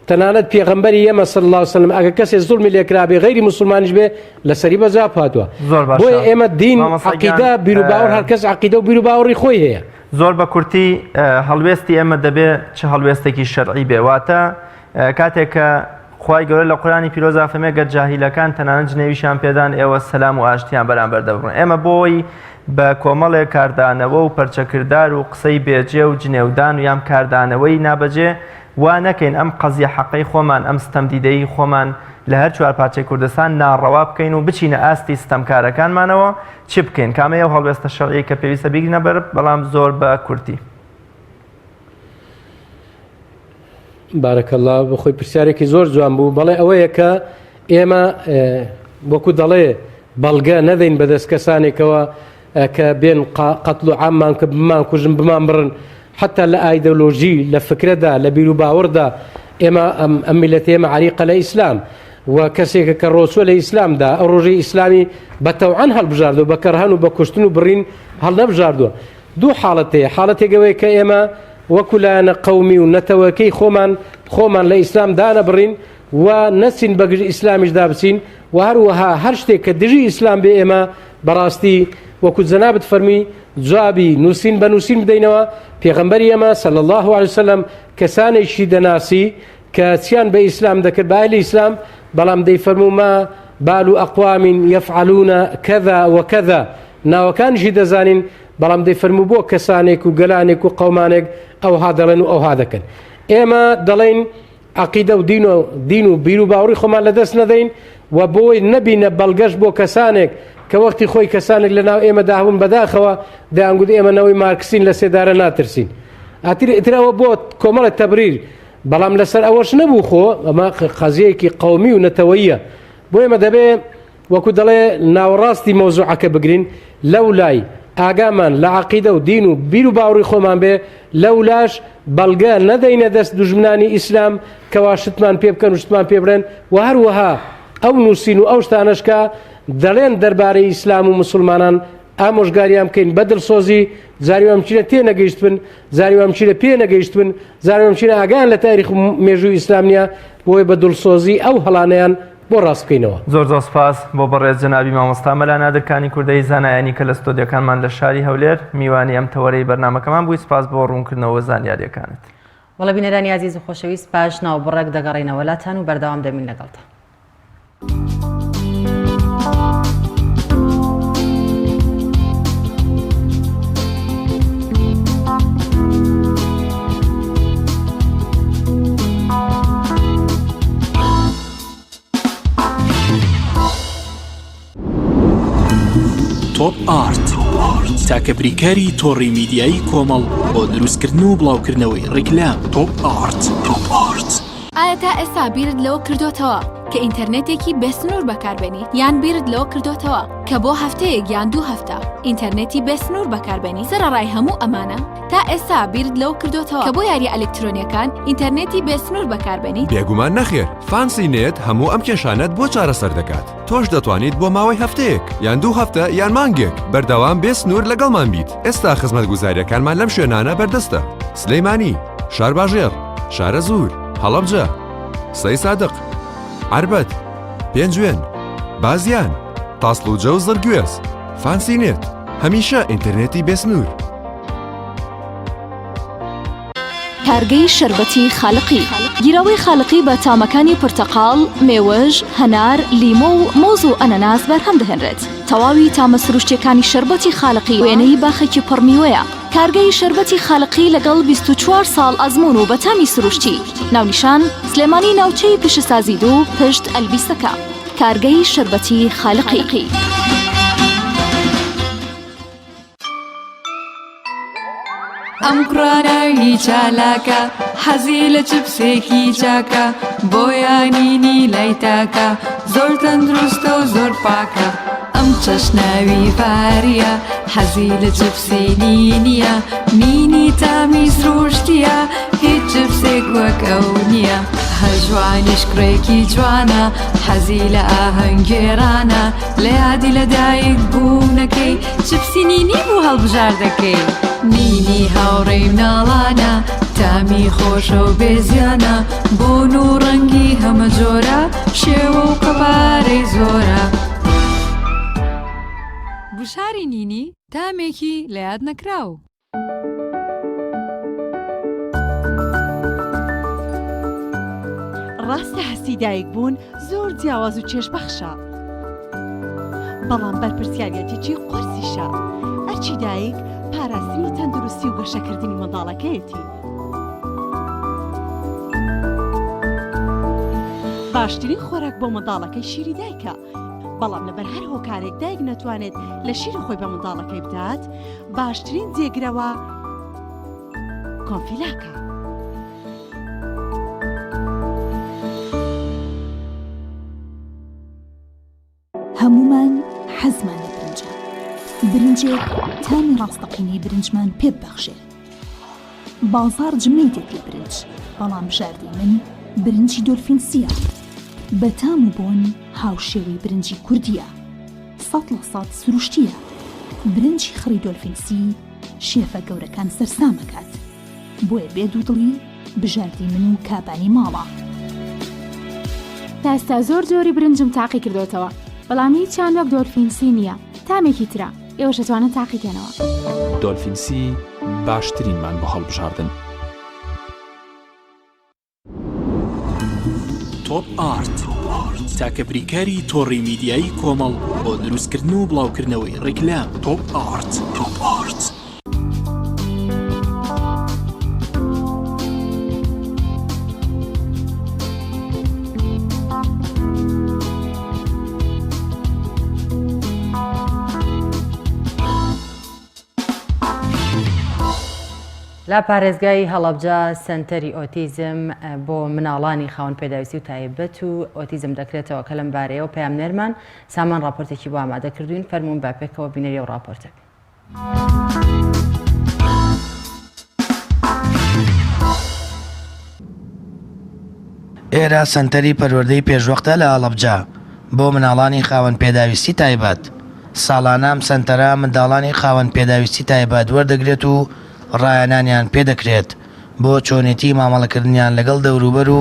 تەنانەت پێغەمبەری ئێمە صلی اللە علیە وسلم ئەگەر کەسێ زوڵمی لێکرابێ غەیری موسڵمانیش بێ لەسەری بە جواب هاتووە. زۆر باشە بۆیە ئێمە دین مامۆستا گیان عەقیدە بیروباوەڕ هەر کەس عەقیدە و بیروباوەڕی خۆی هەیە. زۆر بە کورتی هەڵوێستی ئێمە دەبێ چ هەڵوێستێکی شەرعی بێ واتە کاتێک کە خوای گەورە لە قورئانی پیرۆزا فەرمێ گەر جاهیلەکان تەنانەت جنێویشیان پێدان ئێوە سەلام و ئاشتیان بەرامبەر دەبڕن ئێمە بۆی بە کۆمەڵێک کاردانەوە و پەرچەکردار و قسەی بێجێ و جنێودان و یام کاردانەوەی نابەجێ وا نەکەین ئەم قەزیە حەقەی خۆمان ئەم ستەمدیدەیی خۆمان لە هەر چوار پارچەی کوردستان ناڕەوا بکەین و بچینە ئاستی ستەمکارەکانمانەوە چ بکەین کامەیە ئەو هەڵوێستە شەرعیەی کە پێویستە بیگرینە بەر بەڵام زۆر بە کورتی. بارک اللە بەخۆی پرسیارێکی زۆر جوان بوو بەڵێ ئەوەیە کە ئێمە وەکو دەڵێ بەڵگە نەدەین بەدەست کەسانێکەوە کە بێن قەتل و عاممان کە بمان کوژن بمان بڕن حتا لە ئایدۆلۆژی لە فکرەدا لە بیر و باوەڕدا ئێمە ئەم ئەم میلەتی ئێمە عریقە لە ئیسلام و کەسێکە کە ڕۆچوە لە ئیسلامدا ئەو ڕۆژەی ئیسلامی بە تەوعەن هەڵبژاردووە بە کەرهەن و بە کوشتن و بڕین هەڵنەبژاردووە دوو حاڵەت هەیە حاڵەتێک ئەوەیە کە ئێمە وەکو لایەنە قەومی و نەتەوەکەی خۆمان خۆمان لە ئیسلام دانەبڕین و نەچین بەگژ ئیسلامیشدا بچین و هەروەها هەر شتێک کە دژی ئیسلام بێ ئێمە بەڕاستی وەکو جەنابت فەرمی جوابی نووسین بە نووسین بدەینەوە پێغەمبەری ئێمە صلی الله علیه وسلم کەسانێکی دەناسی کە چیان بە ئیسلام دەکرد بە ئەهلی ئیسلام بەڵام دەیفەرموو ما بال اقوام یفعلون کذا وکذا ناوەکانیشی دەزانین بەڵام دەیفەرموو بۆ کەسانێک و گەلانێک و قەومانێک ئەوها دەڵێن و ئەوها دەکەن ئێمە دەڵێین عقیدە و دین و دین و بیر و باوەڕی خۆمان لەدەست نەدەین و بۆی نەبینە بەڵگەش بۆ کەسانێک کە وەختی خۆی کەسانێک لە ناو ئێمەدا هەبوون بەداخەوە دەیانگوت ئێمە نەوەی مارکسین لە سێدارە ناترسین ئەتر ئیتر ئەوە بۆ کۆمەڵە تەبریر بەڵام لەسەر ئەوەش نەبوو خۆ ئەمە قەزیەیەکی قەومی و نەتەوەیە بۆ ئێمە دەبێ وەکو دەڵێ ناوەڕاستی مەوزوعەکە بگرین لەولای ئاگامان لە عەقیدە و دین و بیر و باوڕی خۆمان بێ لەولاش بەڵگە نەدەینە دەست دوژمنانی ئیسلام کەوا شتمان پێ بکەن و شتمان پێ بڵێن و هەروەها ئەو نووسین و ئەو شتانەش کە دەڵێن دەربارەی ئیسلام و مسلمانان ئامۆژگاریان بکەین بە دڵسۆزی جاری وام چینە تێ نەگەیشتبن جاری وام چینە پێ نەگەیشتبن جاری وام چینە ئاگایان لە تاریخ و مێژووی ئیسلام نییە بۆیە بە دڵسۆزی ئەو هەڵانەیان بۆ ڕاست بکەینەوە. زۆر زۆر سپاس بۆ بەڕێز جەنابی مامۆستا مەلا نادر کانی کوردەیی زانایانی کە لە ستۆدیۆکانمان لە شاری هەولێر میوانی ئەم تەوەرەی بەرنامەکەمان بووی سپاس بۆ ڕوونکردنەوە زانیاریەکانت. بەڵێ بینەرانی ئازیز و خۆشەویست پاش ناوبڕێک دەگەڕێینەوە لاتان و بەردەوام دەبین لەگەڵتان. تۆپ ئارت تاکە بریکاری تۆڕی میدیایی کۆمەڵ بۆ دروستکردن و بڵاوکردنەوەی ڕیکلام تۆپ ئارت تۆپ ئارت. ئایا تا ئێستا بیرت لەوە کردۆتەوە کە ئینتەرنێتێکی بێسنوور بەکاربێنیت یان بیرت لەوە کردۆتەوە کە بۆ هەفتەیەک یان دوو هەفتە ئینتەرنێتی بێسنوور بەکاربێنیت سەرەڕای هەموو ئەمانە تا ئێستا بیرت لەوە کردۆتەوە کە بۆ یاریە ئەلکترۆنیەکان ئینتەرنێتی بێسنوور بەکاربێنیت؟ بێگومان نەخێر، فانسی نێت هەموو ئەم کێشانەت بۆ چارەسەر دەکات، تۆش دەتوانیت بۆ ماوەی هەفتەیەک یان دوو هەفتە یان مانگێک بەردەوام بێ سنوور لەگەڵمان بیت، ئێستا خزمەتگوزارییەکانمان لەم شوێنانە بەردەستە، سلێمانی، شارباژێڕ، شارەزوور، هەڵەبجە، سەیسادق، عەربەت، پێنجوێن، بازیان، تاسڵوجە و زڕگوێز. فانسی نێت، هەمیشە ئینتەرنێتی بێسنوور. کارگەی شەربەتی خالقی گیراوەی خالقی بە تامەکانی پرتەقاڵ، مێوژ، هەنار، لیمۆ و مۆز و ئەنەناس بەرهەم دەهێنرێت. تەواوی تامە سروشتیەکانی شەربەتی خالقی وێنەی باخێکی پڕ میوەیە. کارگەی شەربەتی خالقی لەگەڵ 24 ساڵ ئەزموون و بە تامی سروشتی. ناونیشان، سلێمانی ناوچەی پیشەسازی دوو پشت ئەلبیسەکە. کارگەی شەربەتی خالقی. ئەم کوڕە ناوی چالاکە حەزی لە چپسێکی چاکە بۆیانینی لای تاکە زۆر تەندروستە و زۆر پاکە ئەم چەشناوی فاریە حەزی لە چپسی نینیە نینی تامی سروشتیە هیچ چپسێک وەک ئەو نییە هەژوانیش کوڕێکی جوانە حەزی لە ئاهەنگگێڕانە لە یادی لەدایک بوونەکەی چپسی نینی بوو هەڵبژاردەکەی نینی هاوڕێی مناڵانە. تامی خۆشە و بێزیانە بۆن و ڕەنگی هەمە جۆرە شێوە و قەبارەی زۆرە. گوشاری نینی تامێکی لە یاد نەکراو. ڕاستە هەستی دایک بوون زۆر جیاواز و چێژبەخشە، بەڵام بەرپرسیاریەتێکی قورسیشە. ئەرکی دایک پاراستنی تەندروستی و گەشەکردنی منداڵەکەیەتی. باشترین خۆراک بۆ منداڵەکەی شیری دایکە، بەڵام لەبەر هەر هۆکارێک دایک نەتوانێت لە شیری خۆی بە منداڵەکەی بدات، باشترین جێگرەوە کۆنفیلاکە. هەموومان حەزمان لە برنجە، برنجێک تامی ڕاستەقینەی برنجمان پێ ببەخشێ. بازاڕ جمەی دێت لە برنج، بەڵام بژاردەی من برنجی دۆلفین سییە. بە تام و بۆن هاوشێوەی برنجی کوردییە. 100% سروشتییە. برنجی خڕی دۆلفین سی شێفە گەورەکان سەرسام ئەکات. بۆیە بێ دوودڵی بژاردەی من و کابانی ماڵە. تا ئێستا زۆر جۆری برنجم تاقی کردۆتەوە بەڵام هیچیان وەک دۆلفین سی نییە تامێکی ترە ئێوەش ئەتوانن تاقی کەنەوە. دۆلفین سی باشترینمان بۆ هەڵبژاردن. تۆپ ئارت تاکە بریکاری تۆڕی میدیایی کۆمەڵ بۆ دروستکردن و بڵاوکردنەوەی ڕیکلام تۆپ ئارت تۆپ ئارت. لە پارێزگای هەڵەبجە سەنتەری ئۆتیزم بۆ مناڵانی خاوەن پێداویستی و تایبەت و ئۆتیزم دەکرێتەوە کە لەم بارەیەوە پەیامنێرمان سامان ڕاپۆرتێکی بۆ ئامادە کردوین فەرموون با پێکەوە بینەری ئەو ڕاپۆرتە بین. ئێرە سەنتەری پەروەردەی پێشوەختە لە هەڵەبجە بۆ مناڵانی خاوەن پێداویستی تایبەت. ساڵانە ئەم سەنتەرە منداڵانی خاوەن پێداویستی تایبەت وەردەگرێت و ڕاهێنانیان پێدەکرێت بۆ چۆنێتی مامەڵەکردنیان لەگەڵ دەوروبەر و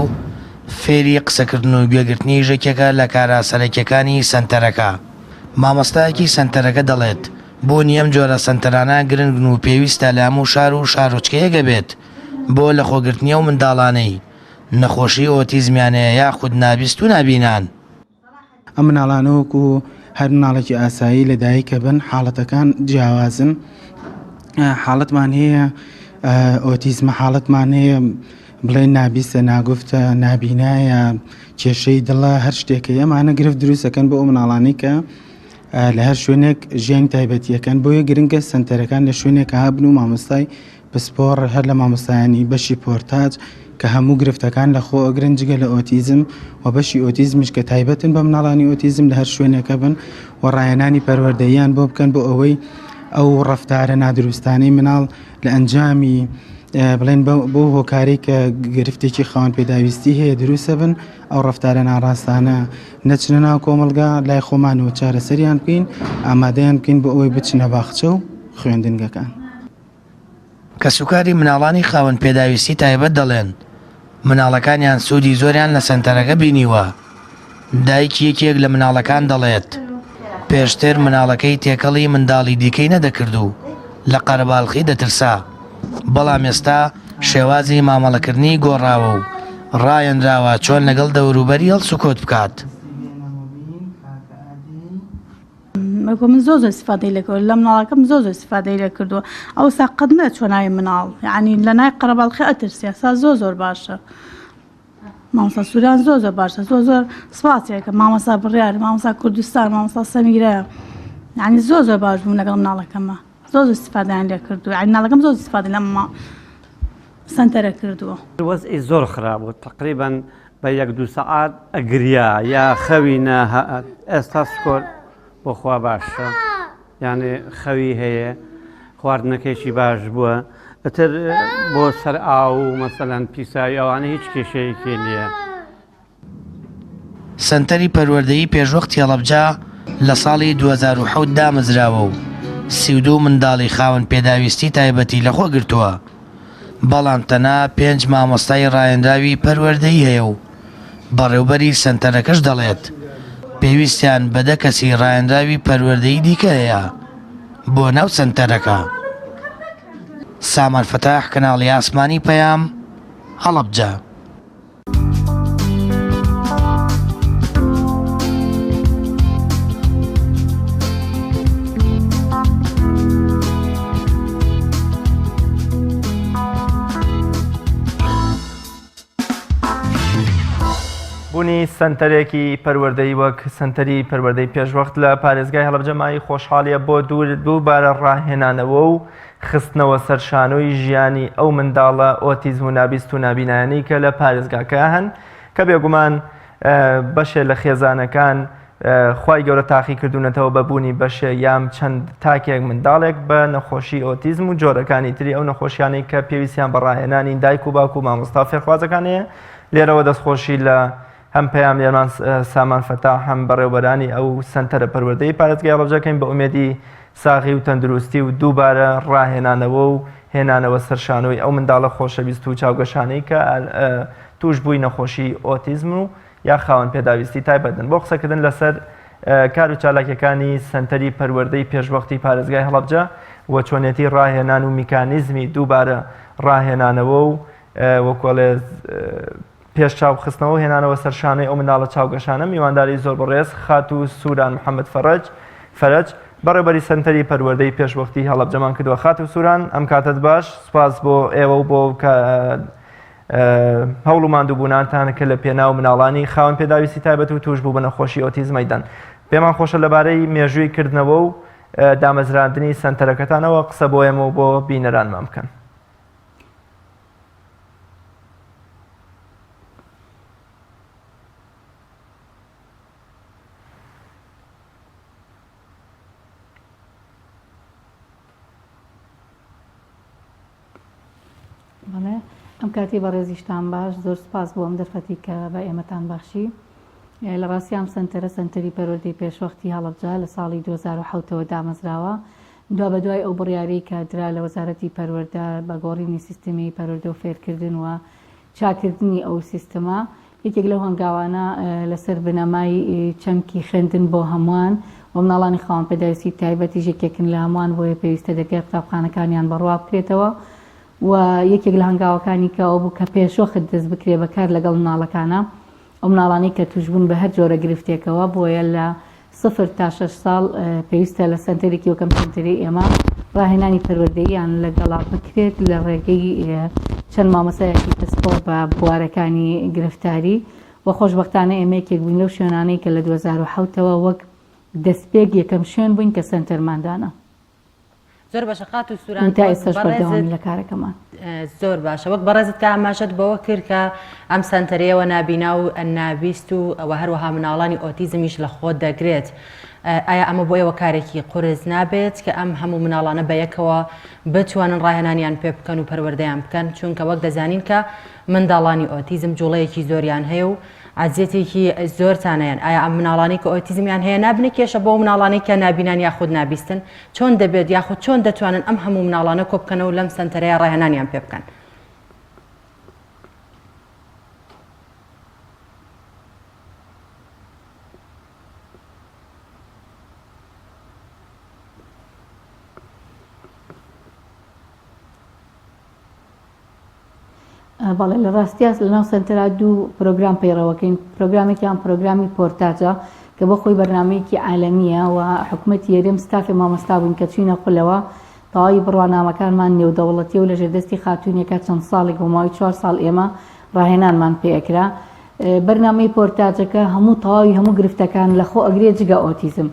فێری قسەکردن و گوێگرتنیش یەکێکە لە کارە سەرەکیەکانی سەنتەرەکە. مامۆستایەکی سەنتەرەکە دەڵێت، بوونی ئەم جۆرە سەنتەرانە گرنگن و پێویستە لە هەموو شار و شارۆچکەیەک هەبێت بۆ لەخۆگرتنی ئەو منداڵانەی نەخۆشی ئۆتیزمیان هەیە یاخود نابیست و نابینان. ئەم مناڵانە وەکو هەر مناڵێکی ئاسایی لە دایکە بن حاڵەتەکان جیاوازن حاڵەتمان هەیە ئۆتیزمە حاڵەتمان هەیە بڵێ نابیستە ناگفتە نابینایە کێشەی دڵە هەر شتێکە ئەمانە گرفت دروستەکەن بۆ ئەو مناڵانی کە لە هەر شوێنێک ژیانی تایبەتیەکەن بۆیە گرنگە سنتەرەکان لە شوێنێک هەبن و مامۆستای پسپۆڕ هەر لە مامۆستایانی بەشی پۆرتاج کە هەموو گرفتەکان لە خۆ ئەگرن جگە لە ئۆتیزم و بەشی ئۆتیزمیش کە تایبەتن بە مناڵانی ئۆتیزم لە هەر شوێنێکە بن و ڕاهێنانی پەروەردەییان بۆ بکەن بۆ ئەوەی ئەو ڕەفتارە نادروستانەی مناڵ لە ئەنجامی بڵێن بۆ هۆکارێک کە گرفتێکی خاوەن پێداویستی هەیە دروستە بن ئەو ڕەفتارە ناڕاستانە نەچنە ناو کۆمەڵگا لای خۆمانەوە چارەسەریان بکەین ئامادەیان بکەین بۆ ئەوەی بچنە باخچە و خوێندنگەکان. کەسوکاری مناڵانی خاوەن پێداویستی تایبەت دەڵێن، مناڵەکانیان سوودی زۆریان لە سەنتەرەکە بینیوە. دایکی یەکێک لە مناڵەکان دەڵێت، پێشتر مناڵەکەی تێکەڵی منداڵی دیکەی نەدەکرد و لە قەرەباڵخی دەترسا، بەڵام ئێستا شێوازی مامەڵەکردنی گۆڕاوە و ڕاهێنراوە چۆن لەگەڵ دەوروبەری هەڵسوکەوت بکات. وەکو من زۆر زۆر ئیستفادەی لێ کردووە لە مناڵەکەم زۆر زۆر ئیستفادەی لێ کردووە ئەوسا قەت نەچووە ناوی مناڵ یعنی لە نای قەرەباڵخی ئەترسێ ئەسا زۆر زۆر باشە مامۆستا سووران زۆر زۆر باشە زۆر زۆر سپاسێکە مامۆستا بڕیار مامۆستا کوردستان مامۆستا سەمیرە یعنی زۆر زۆر باش بوون لەگەڵ مناڵەکەمە زۆر زۆر ئیستفادەیان لێ کردووە یعنی مناڵەکەم زۆر ئیستفادە لەم سەنتەرە کردووە. وەزعی زۆر خراپ بوو تەقریبەن بە یەک دوو سەعات ئەگریا یا خەوی نەهات ئێستا سکۆر بۆخوا باشە یانێ خەوی هەیە خواردنەکەیشی باش بووە ئەتر بۆ سەر ئاو و مەسەلەن پیسایی ئەوانە هیچ کێشەیەکی نییە. سەنتەری پەروەردەیی پێشوەختی هەڵەبجە لە ساڵی 2007 دامەزراوە و 32 منداڵی خاوەن پێداویستی تایبەتی لەخۆ گرتووە. بەڵام تەنها پێنج مامۆستای ڕاهێنراوی پەروەردەیی هەیە و بەڕێوبەری سەنتەرەکەش دەڵێت، پێویستیان بە دە کەسی ڕاهێنراوی پەروەردەیی دیکە هەیە بۆ ناو سەنتەرەکە. سامان فەتاح، کەناڵی ئاسمانی پەیام، هەڵەبجە. بوونی سەنتەرێکی پەروەردەی وەک سەنتەری پەروەردەی پێشوەخت لە پارێزگای هەڵەبجە مایەی خۆشحاڵیە بۆ دوور دووبارە ڕاهێنانەوە و خستنەوە سەر شانۆی ژیانی ئەو منداڵە ئۆتیزم و نابیست و نابینایانەی کە لە پارێزگاکە هەن کە بێگومان بەشێ لە خێزانەکان خوای گەورە تاقی کردوونەتەوە بە بوونی بەشێ یام چەند تاکێک منداڵێک بە نەخۆشی ئۆتیزم و جۆرەکانی تری ئەو نەخۆشیانەی کە پێویستیان بە ڕاهێنانی دایک و باوک و مامۆستا فێرخوازەکان هەیە لێرەوە دەستخۆشی لە هەم پەیامنێرمان سامان فەتاح هەم بەڕێوبەرانی ئەو سەنتەرە پەروەردەی پارێزگای هەڵەبجە کەین بە ئومێدی ساغی و تەندروستی و دووبارە ڕاهێنانەوە و هێنانەوە سەر شانۆی ئەو منداڵە خۆشەویست و چاوگەشانەی کە تووشبووی نەخۆشی ئۆتیزم و یا خاوەن پێداویستی تایبەتن بۆ قسەکردن لەسەر کار و چالاکیەکانی سەنتەری پەروەردەی پێشوەختی پارێزگای هەڵەبجە و چۆنێتی ڕاهێنان و میکانیزمی دووبارە ڕاهێنانەوە و وەکۆڵێ پێش چاو خستنەوە و هێنانەوە سەر شانۆی ئەو منداڵە چاوگەشانە میوانداری زۆر بەڕێز خاتوو سوران محەمەد فەرەج فەرەج بەڕێوبەری سەنتەری پەروەردەی پێشوەختی هەڵەبجەمان کردووە خاتوو سوران ئەم کاتەت باش سوپاس بۆ ئێوە و بۆ هەوڵ و ماندووبوونانتان کە لە پێناو مناڵانی خاوەن پێداویستی تایبەت و تووشبوو بە نەخۆشی ئۆتیزمەی دەن پێمان خۆشە لەبارەی مێژووی کردنەوە و دامەزراندنی سەنتەرەکەتانەوە قسە بۆ ئێمە و بۆ بینەرانمان بکەن. بەڵێ ئەم کاتی بەڕێزیشتان باش زۆر سپاس بۆ ئەم دەرفەتی کە بە ئێمەتان بەخشی لە ڕاستی ئەم سەنتەرە سەنتەری پەروەردەی پێشوەختی هەڵەبجە لە ساڵی 2007ەوە دامەزراوە دوابەدوای ئەو بڕیارەی کە درا لە وەزارەتی پەروەردە بە گۆڕینی سیستمی پەروەردە و فێرکردن و چاککردنی ئەو سیستمە، یەکێک لەو هەنگاوانە لەسەر بنەمای چەمکی خوێندن بۆ هەمووان و مناڵانی خاوەن پێداویستی تایبەتیش یەکێکن لە هەمووان بۆیە پێویستە دەرگای قوتابخانەکانیان بەڕوا بکرێتەوە و یەکێک لە هەنگاوەکانی کە ئەو بوو کە پێشوەخت دەست بکرێ بە کار لەگەڵ مناڵەکانە ئەو مناڵانەی کە تووشبوون بە هەر جۆرە گرفتێکەوە بۆیە لە سفر تا شەش ساڵ پێویستە لە سەنتەرێکی وەک ئەم سەنتەرەی ئێمە ڕاهێنانی پەروەردەییان لەگەڵا بکرێت لە ڕێگەی چەند مامۆستایەکی پسپۆڕ بە بوارەکانی گرفتاری و خۆشبەختانە ئێمە یەکێک بووین لەو شوێنانەی کە لە 2007 ەوە وەک دەستپێک یەکەم شوێن بووین کە سەنتەرمان دانا. زۆر باشە خاتوو سوران تا ئێستاش بەردەوامین لە کارەکەمان. زۆر باشە وەک بەڕێزت کە ئاماژەت بەوە کرد کە ئەم سەنتەرەیەوە نابینا و نابیست و ئەوە هەروەها مناڵانی ئۆتیزمیش لە خۆ دەگرێت ئایا ئەمە بۆ ئێوە کارێکی قورس نابێت کە ئەم هەموو مناڵانە بە یەکەوە بتوانن ڕاهێنانیان پێ بکەن و پەروەردەیان بکەن چونکە وەک دەزانین کە منداڵانی ئۆتیزم جوڵەیەکی زۆریان هەیە و ئەزیەتێکی زۆرتان هەیە ئایا ئەم مناڵانەی کە ئۆتیزمیان هەیە نابنە کێشە بۆ مناڵانەی کە نابینان یاخود نابیستن چۆن دەبێت یاخود چۆن دەتوانن ئەم هەموو مناڵانە کۆبکەنەوە لەم سەنتەرەیە ڕاهێنانیان پێ بکەن؟ بەڵێ لە ڕاستیا لەناو سەنتەرا دوو پرۆگرام پەیڕەوەکەین پرۆگرامێکیان پرۆگرامی پۆرتاجە کە بۆ خۆی بەرنمەیەکی عالەمیە و حکومەتی یەرێم ستافی مامۆستا بووین کە چوینە خولەوە تەواوی بڕوانامەکانمان نێودەوڵەتیە و لەژێر دەستی خاتوونێکە چەند ساڵێک بۆ ماوەی چوار ساڵ ئێمە ڕاهێنانمان پێ ئەکرا بەرنامەی پۆرتاجەکە هەموو تەواوی هەموو گرفتەکان لەخۆ ئەگرێ جگە ئۆتیزم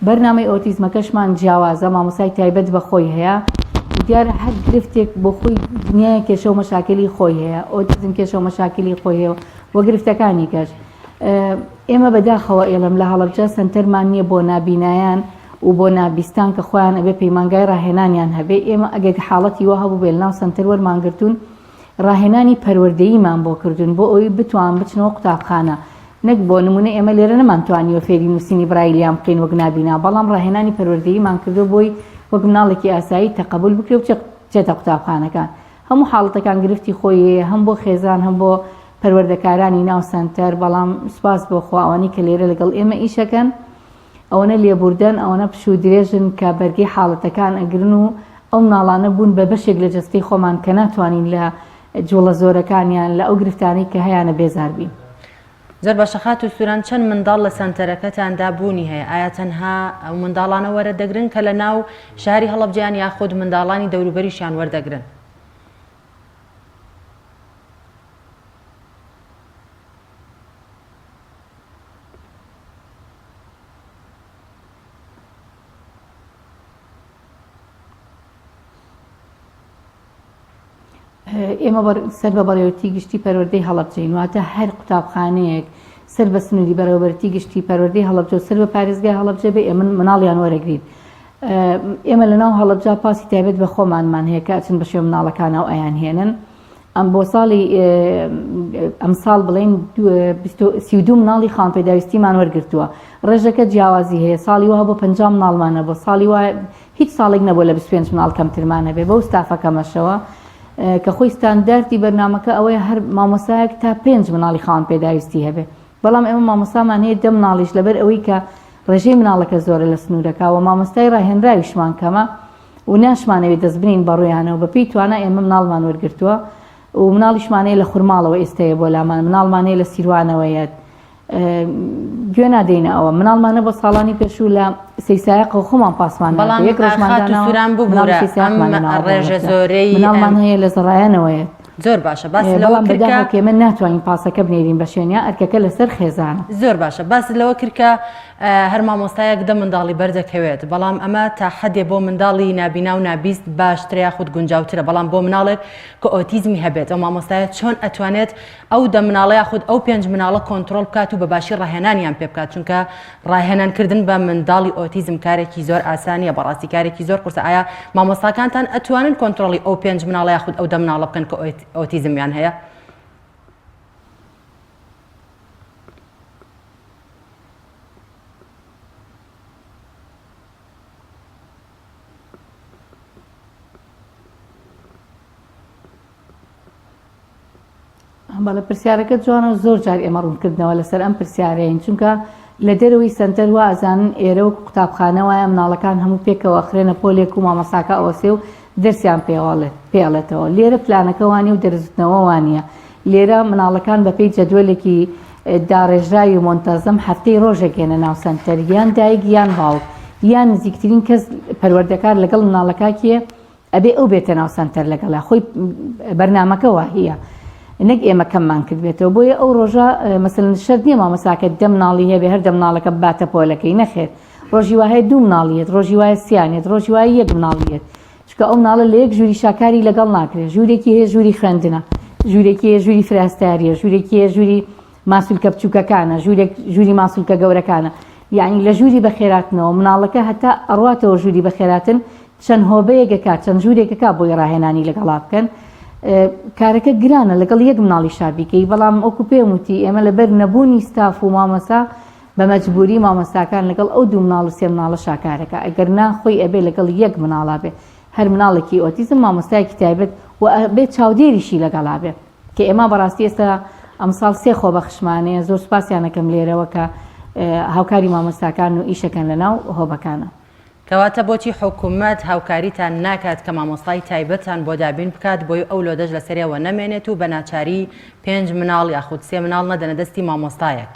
بەرنامەی ئۆتیزمەکەشمان جیاوازە مامۆستای تایبەت بە خۆی هەیە دیارە هەر گرفتێک بۆ خۆی دنیای کێشە و مەشاکلی خۆی هەیە ئۆتیزم کێشە و مەشاکلی خۆی هەیە و گرفتەکانی کەش ئێمە بەداخەوە ئێڵم لە هەڵەبجە سەنتەرمان نییە بۆ نابینایان و بۆ نابیستان کە خۆیان ئەبێ پەیمانگای ڕاهێنانیان هەبێ ئێمە ئەگەر حاڵەتی وا هەبوو بێ لەناو سەنتەر وەرمان گرتوون ڕاهێنانی پەروەردەییمان بۆ کردوون بۆ ئەوەی بتوان بچنەوە قوتابخانە نەک بۆ نمونە ئێمە لێرە نەمانتوانیوە فێری نووسینی برایلیان بکەین وەک نابینا بەڵام ڕاهێنانی پەروەردەییمان کردووە بۆی وەک مناڵێکی ئاسایی تەقەبول بکرێ و بچێتە قوتابخانەکان. هەموو حاڵەتەکان گرفتی خۆی هەیە هەم بۆ خێزان هەم بۆ پەروەردەکارانی ناو سەنتەر، بەڵام سوپاس بۆ خوا ئەوانەی کە لێرە لەگەڵ ئێمە ئیشەکەن ئەوەنە لێبوردەن ئەوەنە پشوو درێژن کە بەرگەی حاڵەتەکان ئەگرن و ئەو مناڵانە بوون بە بەشێک لە جەستەی خۆمان کە ناتوانین لە جوڵە زۆرەکانیان لە ئەو گرفتانەی کە هەیانە بێزار بین. زۆر باشە خاتوو سوران چەند منداڵ لە سەنتەرەکەتاندا بوونی هەیە ئایا تەنها ئەو منداڵانە وەرەدەگرن کە لە ناو شاری هەڵەبجەیان یاخود منداڵانی دەوروبەریشیان وەردەگرن؟ ئێمە سەر بە بەڕێوەتی گشتی پەروەردەی هەڵەبجەین واتە هەر قوتابخانەیەک سەر بە سنووری بەڕێوەبەرێتی گشتی پەروەردەی هەڵەبجە و سەر بە پارێزگای هەڵەبجە بێ ئێمە مناڵیان وەرەگرین ئێمە لە ناو هەڵەبجە پاسی تایبەت بە خۆمانمان هەیە کە ئەچن بە شوێن مناڵەکانە و ئەیان هێنن ئەم بۆ ساڵی ئەمساڵ بڵێین 32 مناڵی خاوەن پێداویستیمان وەرگرتووە ڕێژەکە جیاوازی هەیە ساڵی وا بۆ 50 مناڵمان هەبوو ساڵی وا هیچ ساڵێک نەبووە لە 25 مناڵ کەمترمان هەبێ بەو ستافە کەمەشەوە کە خۆی ستاندارتی بەرنامەکە ئەوەیە هەر مامۆسایەک تا پێنج مناڵی خاوەن پێداویستی هەبێ بەڵام ئێمە مامۆستامان هەیە دە مناڵیش لەبەر ئەوەی کە ڕێژەی مناڵەکە زۆرە لە سنوورەکە و مامۆستای ڕاهێنراویشمان کەمە و ناشمانەوێت دەست بنین بەڕوویانەوە بەپێی توانا ئێمە مناڵمان وەرگرتووە و مناڵیشمان هەیە لە خورماڵەوە ئێستەیە بۆ لامان مناڵمان هەیە لە سیروانەوە یەت گوێ نادەینە ئەوە مناڵمانە بۆ ساڵانی پێشوو لە سەیسایەقەوە خۆمان پاسمان بەڵام یەک ڕۆژمان خاتوو داناوە سوران مناڵی ببورە ئەم سەیسایەقمان ناوە بۆ ڕێژە هەڵەبجە زۆرەی مناڵمان هەیە لە زەڕایەنەوە یەت زۆر باشە باست لەوە بەڵام کرد کە بەداخەوە کە ئێمە ناتوانین پاسەکە بنێرین بە شوێنیا ئەرکەکە لەسەر خێزانە. زۆر باشە باست لەوە کرد کە هەر مامۆستایەک دە منداڵی بەردەکەوێت بەڵام ئەمە تا حەدێ بۆ منداڵی نابینا و نابیست باشترە یاخود گونجاوترە بەڵام بۆ مناڵێک کە ئۆتیزمی هەبێت ئەو مامۆستایە چۆن ئەتوانێت ئەو دە مناڵە یاخود ئەو پێنج مناڵە کۆنترۆڵ بکات و بە باشی ڕاهێنانیان پێ بکات چونکە ڕاهێنان کردن بە منداڵی ئۆتیزم کارێکی زۆر ئاسان نییە بەڕاستی کارێکی زۆر قورسە ئایا مامۆستاکانتان ئەتوانن کۆنترۆڵی ئەو پێنج مناڵە یاخود ئەو دە مناڵە بکەن کە ئۆتیزمیان هەیە؟ بەڵێ پرسیارەکە جوانە و زۆر جار ئێمە ڕوونکردنەوە لەسەر ئەم پرسیارەین چونکە لە دەرەوەی سەنتەر وا ئەزانن ئێرە وەکو قوتابخانە وایە مناڵەکان هەموو پێکەوە ئەخرێنە پۆلێک و مامۆستاکە ئەوەسێ و دەرسیان پێوەڵێت پێڵێتەوە لێرە پلانەکە وانە و دەرزوتنەوە وانە لێرە مناڵەکان بەپێی جەدوەلێکی داڕێژراوی و مۆنتەزم هەفتەی ڕۆژێک یەنە ناو سەنتەر یان دایک یان باوک یان نزیکترین کەس پەروەردەکار لەگەڵ مناڵەکە کێ ئەبێ ئەو بێتە ناو سەنتەر لەگەڵا خۆی بەرنامەکە واهیە نەک ئێمە کەممان کردبێتەوە بۆیە ئەو ڕۆژە مەسەلەن شەرت نییە مامۆساکە دە مناڵی هەبێ هەر دە مناڵەکە بباتە پۆلەکەی نەخێر ڕۆژی وایە دوو مناڵیەت ڕۆژی وایە سیانێت ڕۆژی وایە یەک مناڵیەت چونکە ئەو مناڵە لە یەک ژووری شاکاری لەگەڵ ناکرێت ژوورێکی هەیە ژووری خوێندنە ژوورێکی هەیە ژووری فراستاریە ژوورێکی هەیە ژووری ماسولکە بچووکەکانە ژوورێک ژووری ماسولکە گەورەکانە یعنی لە ژووری بەخێراتنەوە مناڵەکە هەتا ئەڕواتەوە ژووری بەخێراتن چەند هۆبەیەک ئەکات چەند ژوورێک ئەکات بۆی ڕاهێنانی لەگەڵا بکەن کارەکە گرانە لەگەڵ یەک مناڵیشا بیکەی بەڵام وەکو پێم وتی ئێمە لەبەر نەبوونی ستاف و مامۆسا بە مەجبوری مامۆستاکان لەگەڵ ئەو دوو مناڵ و سێ مناڵە شاکارەکە ئەگەر نا خۆی ئەبێ لەگەڵ یەک مناڵا بێ هەر مناڵێکی ئۆتیزم مامۆستایەکی تایبەت و ئەبێ چاودێریشی لەگەڵا بێ کە ئێمە بەڕاستی ئێستا ئەمساڵ سێ خۆبەخشمان هەیە زۆر سوپاسیان ئەکەم لێرەوە کە هاوکاری مامۆستاکان و ئیشەکەن لەناو هۆبەکانە. کەواتە بۆچی حکومەت هاوکاریتان ناکات کە مامۆستای تایبەتان بۆ دابین بکات بۆی ئەو لۆدەش لەسەرێوە نەمێنێت و بە ناچاری پێنج مناڵ یاخود سێ مناڵ نەدەنە دەستی مامۆستایەک؟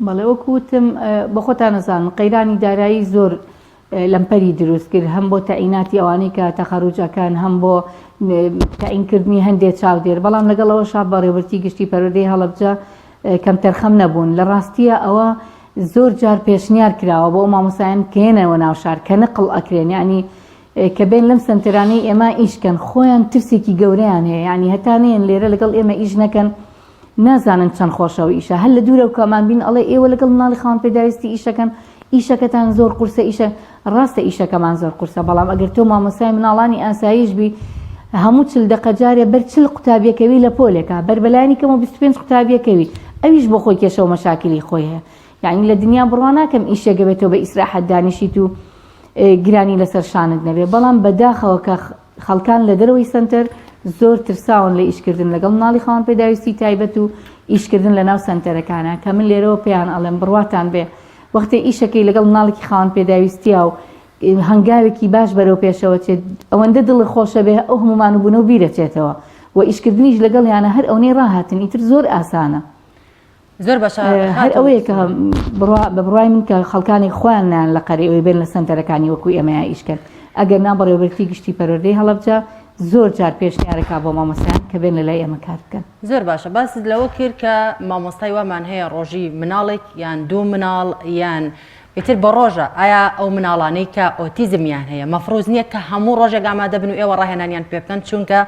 بەڵێ وەکو وتم بە خۆتان ئەزانن قەیرانی دارایی زۆر لەمپەری دروست کرد هەم بۆ تەعیناتی ئەوانەی کە تەخەروج ئەکەن هەم بۆ تەعینکردنی هەندێ چاودێر بەڵام لەگەڵ ئەوەشا بەڕێوەبەرتی گشتی پەروەردەی هەڵەبجە کەمتەرخەم نەبوون لە ڕاستیە ئەوە زۆر جار پێشنیار کراوە بۆ ئەو مامۆستایان کە یەنەوە ناو شار کە نقڵ ئەکرێن یعنی کە بێن لەم سەنتەرانەی ئێمە ئیش کەن خۆیان ترسێکی گەورەیان هەیە یعنی هەتا نەیەن لێرە لەگەڵ ئێمە ئیش نەکەن نازانن چەند خۆشە ئەو ئیشە هەر لە دوورەوە کە ئەمان بین ئەڵێ ئێوە لەگەڵ مناڵی خاوەن پێداویستی ئیشەکەن ئیشەکەتان زۆر قورسە ئیشە ڕاستە ئیشەکەمان زۆر قورسە بەڵام ئەگەر تۆ مامۆستای مناڵانی ئاساییش بی. هەموو چل دەقە جارێ بەر چل قوتابیەکەوی لە پۆلێکا بەر بەلایەنی کەمەوە 25 قوتابیەکەوی ئەویش بۆ خۆی کێشە و مەشاکلی خۆی هەیە یعنی لە دنیا بڕوا ناکەم ئیشێک بێت تۆ بە ئیسراحەت دانیشیت و گرانی لەسەر شانت نەبێ بەڵام بەداخەوە کە خەڵکان لە دەرەوەی سەنتەر زۆر ترساون لە ئیشکردن لەگەڵ مناڵی خاوەن پێداویستی تایبەت و ئیشکردن لە ناو سەنتەرەکانە کە من لێرەوە پێیان ئەڵێم بڕواتان بێ وەختێ ئیشەکەی لەگەڵ مناڵێکی خاوەن پێداویستیا و هەنگاوێکی باش بەرەو پێشەوە چێت ئەوەندە دڵی خۆشە بێ ئەو هەموو مانوبوونە و بیرەچێتەوە و ئیشکردنیش لەگەڵیانە هەر ئەونەی ڕاهاتن ئیتر زۆر ئاسانە. زۆر باشە هەر ئەوەیە کە بە بڕای من کە خەڵکانی خۆیان نان لە قەرەی ئەوەی بێن لە سەنتەرەکانی وەکو ئێمەیا ئیشکەن ئەگەر نا بەڕێوەبەرتی گشتی پەروەردەی هەڵەبجە زۆر جار پێشنیارەکا بۆ مامۆستایان کە بێن لە لای ئێمە کار بکەن. زۆر باشە باست لەوە کرد کە مامۆستای وامان هەیە ڕۆژی مناڵێک یان دوو مناڵ یان ئیتر بە ڕۆژە ئایا ئەو مناڵانەی کە ئۆتیزمیان هەیە مەفروز نییە کە هەموو ڕۆژێک ئامادە بن و ئێوە ڕاهێنانیان پێ بکەن چونکە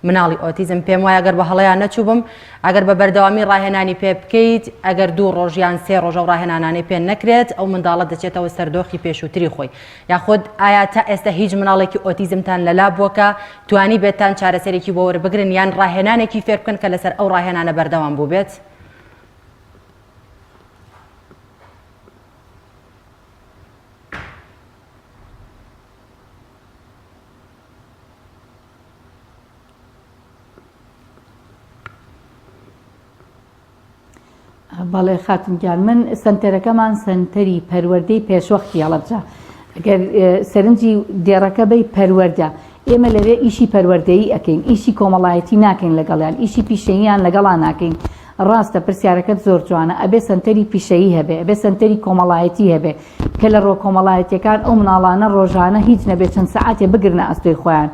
مناڵی ئۆتیزم پێم وایە گەر بە هەڵەیان نەچووبم ئەگەر بە بەردەوامی ڕاهێنانی پێ بکەیت ئەگەر دوو ڕۆژ یان سێ ڕۆژە و ڕاهێنانانەی پێ نەکرێت ئەو منداڵە دەچێتەوە سەردۆخی پێشووتری خۆی یاخود ئایا تا ئێستا هیچ مناڵێکی ئۆتیزمتان لەلا بووە کە توانی بێتان چارەسەرێکی بۆ وەربگرن یان ڕاهێنانێکی فێر بکەن کە لەسەر ئەو ڕاهێنانە بەردەوام بووبێت؟ بەڵێ خاتون گیان من سەنتەرەکەمان سەنتەری پەروەردەی پێشوەختی هەڵەبجە ئەگەر سەرنجی دێڕەکە بەی پەروەردە ئێمە لەوێ ئیشی پەروەردەیی ئەکەین ئیشی کۆمەڵایەتی ناکەین لەگەڵیان ئیشی پیشەییان لەگەڵا ناکەین ڕاستە پرسیارەکەت زۆر جوانە ئەبێ سەنتەری پیشەیی هەبێ ئەبێ سەنتەری کۆمەڵایەتی هەبێ کە لە ڕووە کۆمەڵایەتیەکان ئەو مناڵانە ڕۆژانە هیچ نەبێ چەند سەعاتێ بگرنە ئەستۆی خۆیان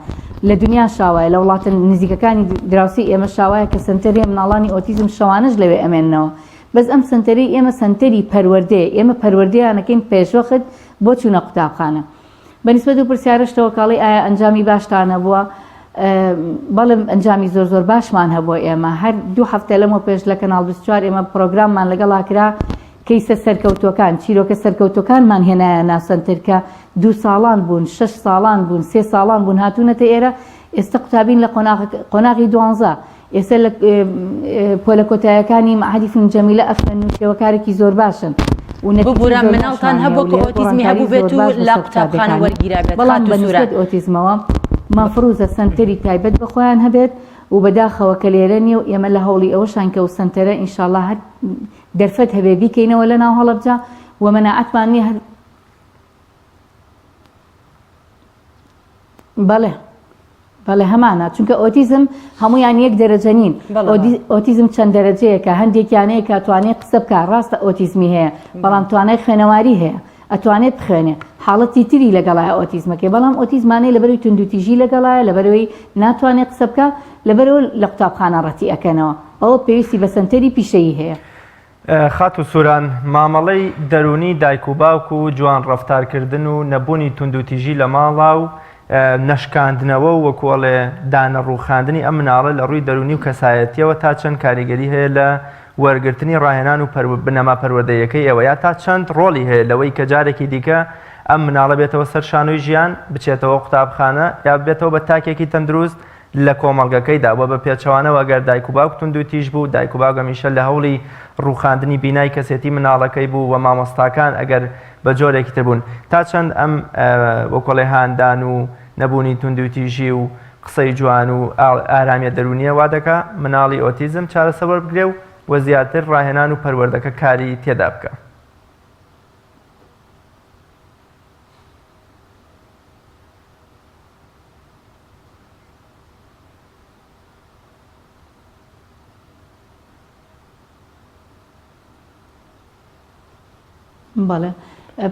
لە دنیا شاوایە لە وڵاتە نزیکەکانی دراوسێی ئێمە شاوایە کە سەنتەرێ مناڵانی ئۆتیزم شەوانەش لەوێ ئەمێننەوە بەس ئەم سەنتەرەی ئێمە سەنتەری پەروەردەیە ئێمە پەروەردەیانەکەین پێشوەخت بۆ چوونە قوتابخانە بە نیسبەت ئەو پرسیارەشتەوە کە ئەڵێی ئایا ئەنجامی باشتان هەبووە؟ بەڵێ ئەنجامی زۆر زۆر باشمان هەبووە ئێمە هەر دوو هەفتە لەمەو پێش لە کەناڵ 24 ئێمە پرۆگراممان لەگەڵا کرا کەیسە سەرکەوتووەکان چیرۆکە سەرکەوتووەکانمان هێنایە ناو سەنتەر کە دوو ساڵان بوون شەش ساڵان بوون سێ ساڵان بوون هاتوونەتە ئێرە ئێستا قوتابین لە قۆناغی دوانزە ئێستا لە پۆلە کۆتایەکانی مەعهەدی فنون جەمیلە ئەخوێنن و شێوەکارێکی زۆر باشن و نەتیجەی ببورە زۆر مناڵتان باشمان هەیە هەبووە و کە لێ ئۆتیزمی گۆڕانکاری هەبووبێت زۆر و باش لە بەسەر قوتابخانە قوتابیەکانی وەرگیرابێت بەڵام خاتوو بە سوران؟ نیسبەت ئۆتیزمەوە مەفروزە سەنتەری تایبەت بە خۆیان هەبێت و بەداخەوە کە لێرە نیە و ئێمە لە هەوڵی ئەوەشاین کە ئەو سەنتەرە ئینشاڵا هەر دەرفەت هەبێ بیکەینەوە لە ناو هەڵەبجە و مەناعەتمان نیە هەر بەڵێ بەڵێ هەمانە چونکە ئۆتیزم هەمویان یەک دەرەجە نین ئۆتیزم چەند دەرەجەیەکە هەندێکیان هەیە کە توانێت قسە بکە ڕاستە ئۆتیزمی هەیە بەڵام توانای خوێنەواری هەیە ئەتوانێت بخوێنێ حاڵەتی تری لەگەڵایە ئۆتیزمەکەی بەڵام ئۆتیزمانەی لەبەروی توندوتیژی لەگەڵایە لەبەرەوەی ناتوانێت قسە بکە لەبەرەوە لە قوتابخانە ڕەتی ئەکەنەوە ئەوە پێویستی بە سەنتەری پیشەیی هەیە. خاتوو سوران، مامەڵەی دەروونی دایک و باوک و جوان ڕەفتارکردن و نەبوونی توندوتیژی لە ماڵا و نەشکاندنەوە و وەکو ئەڵێ دانەڕووخاندنی ئەم مناڵە لە ڕووی دەروونی و کەسایەتیەوە تا چەند کاریگەری هەیە لە وەرگرتنی ڕاهێنان و بنەما پەروەردەییەکەی ئێوە یا تا چەند ڕۆڵی هەیە لەوەی کە جارێکی دیکە ئەم مناڵە بێتەوە سەر شانۆی ژیان بچێتەوە قوتابخانە یا ببێتەوە بە تاکێکی تەندروست لە کۆمەڵگەکەیدا وە بە پێچەوانەوە گەر دایک و باوک توندوتیژ بوو دایک و باوک هەمیشە لە هەوڵی ڕووخاندنی بینای کەسێتی مناڵەکەی بوو وە مامۆستاکان ئەگەر بە جۆرێکی تر بوون تا چەند ئەم وەکۆڵێ هاندان و نەبوونی توندوتیژی و قسەی جوان و ئارامیە دەروونیە وا دەکا مناڵی ئۆتیزم چارەسەر وەربگرێ و وە زیاتر ڕاهێنان و پەروەردەکە کاری تێدا بکا. بەڵێ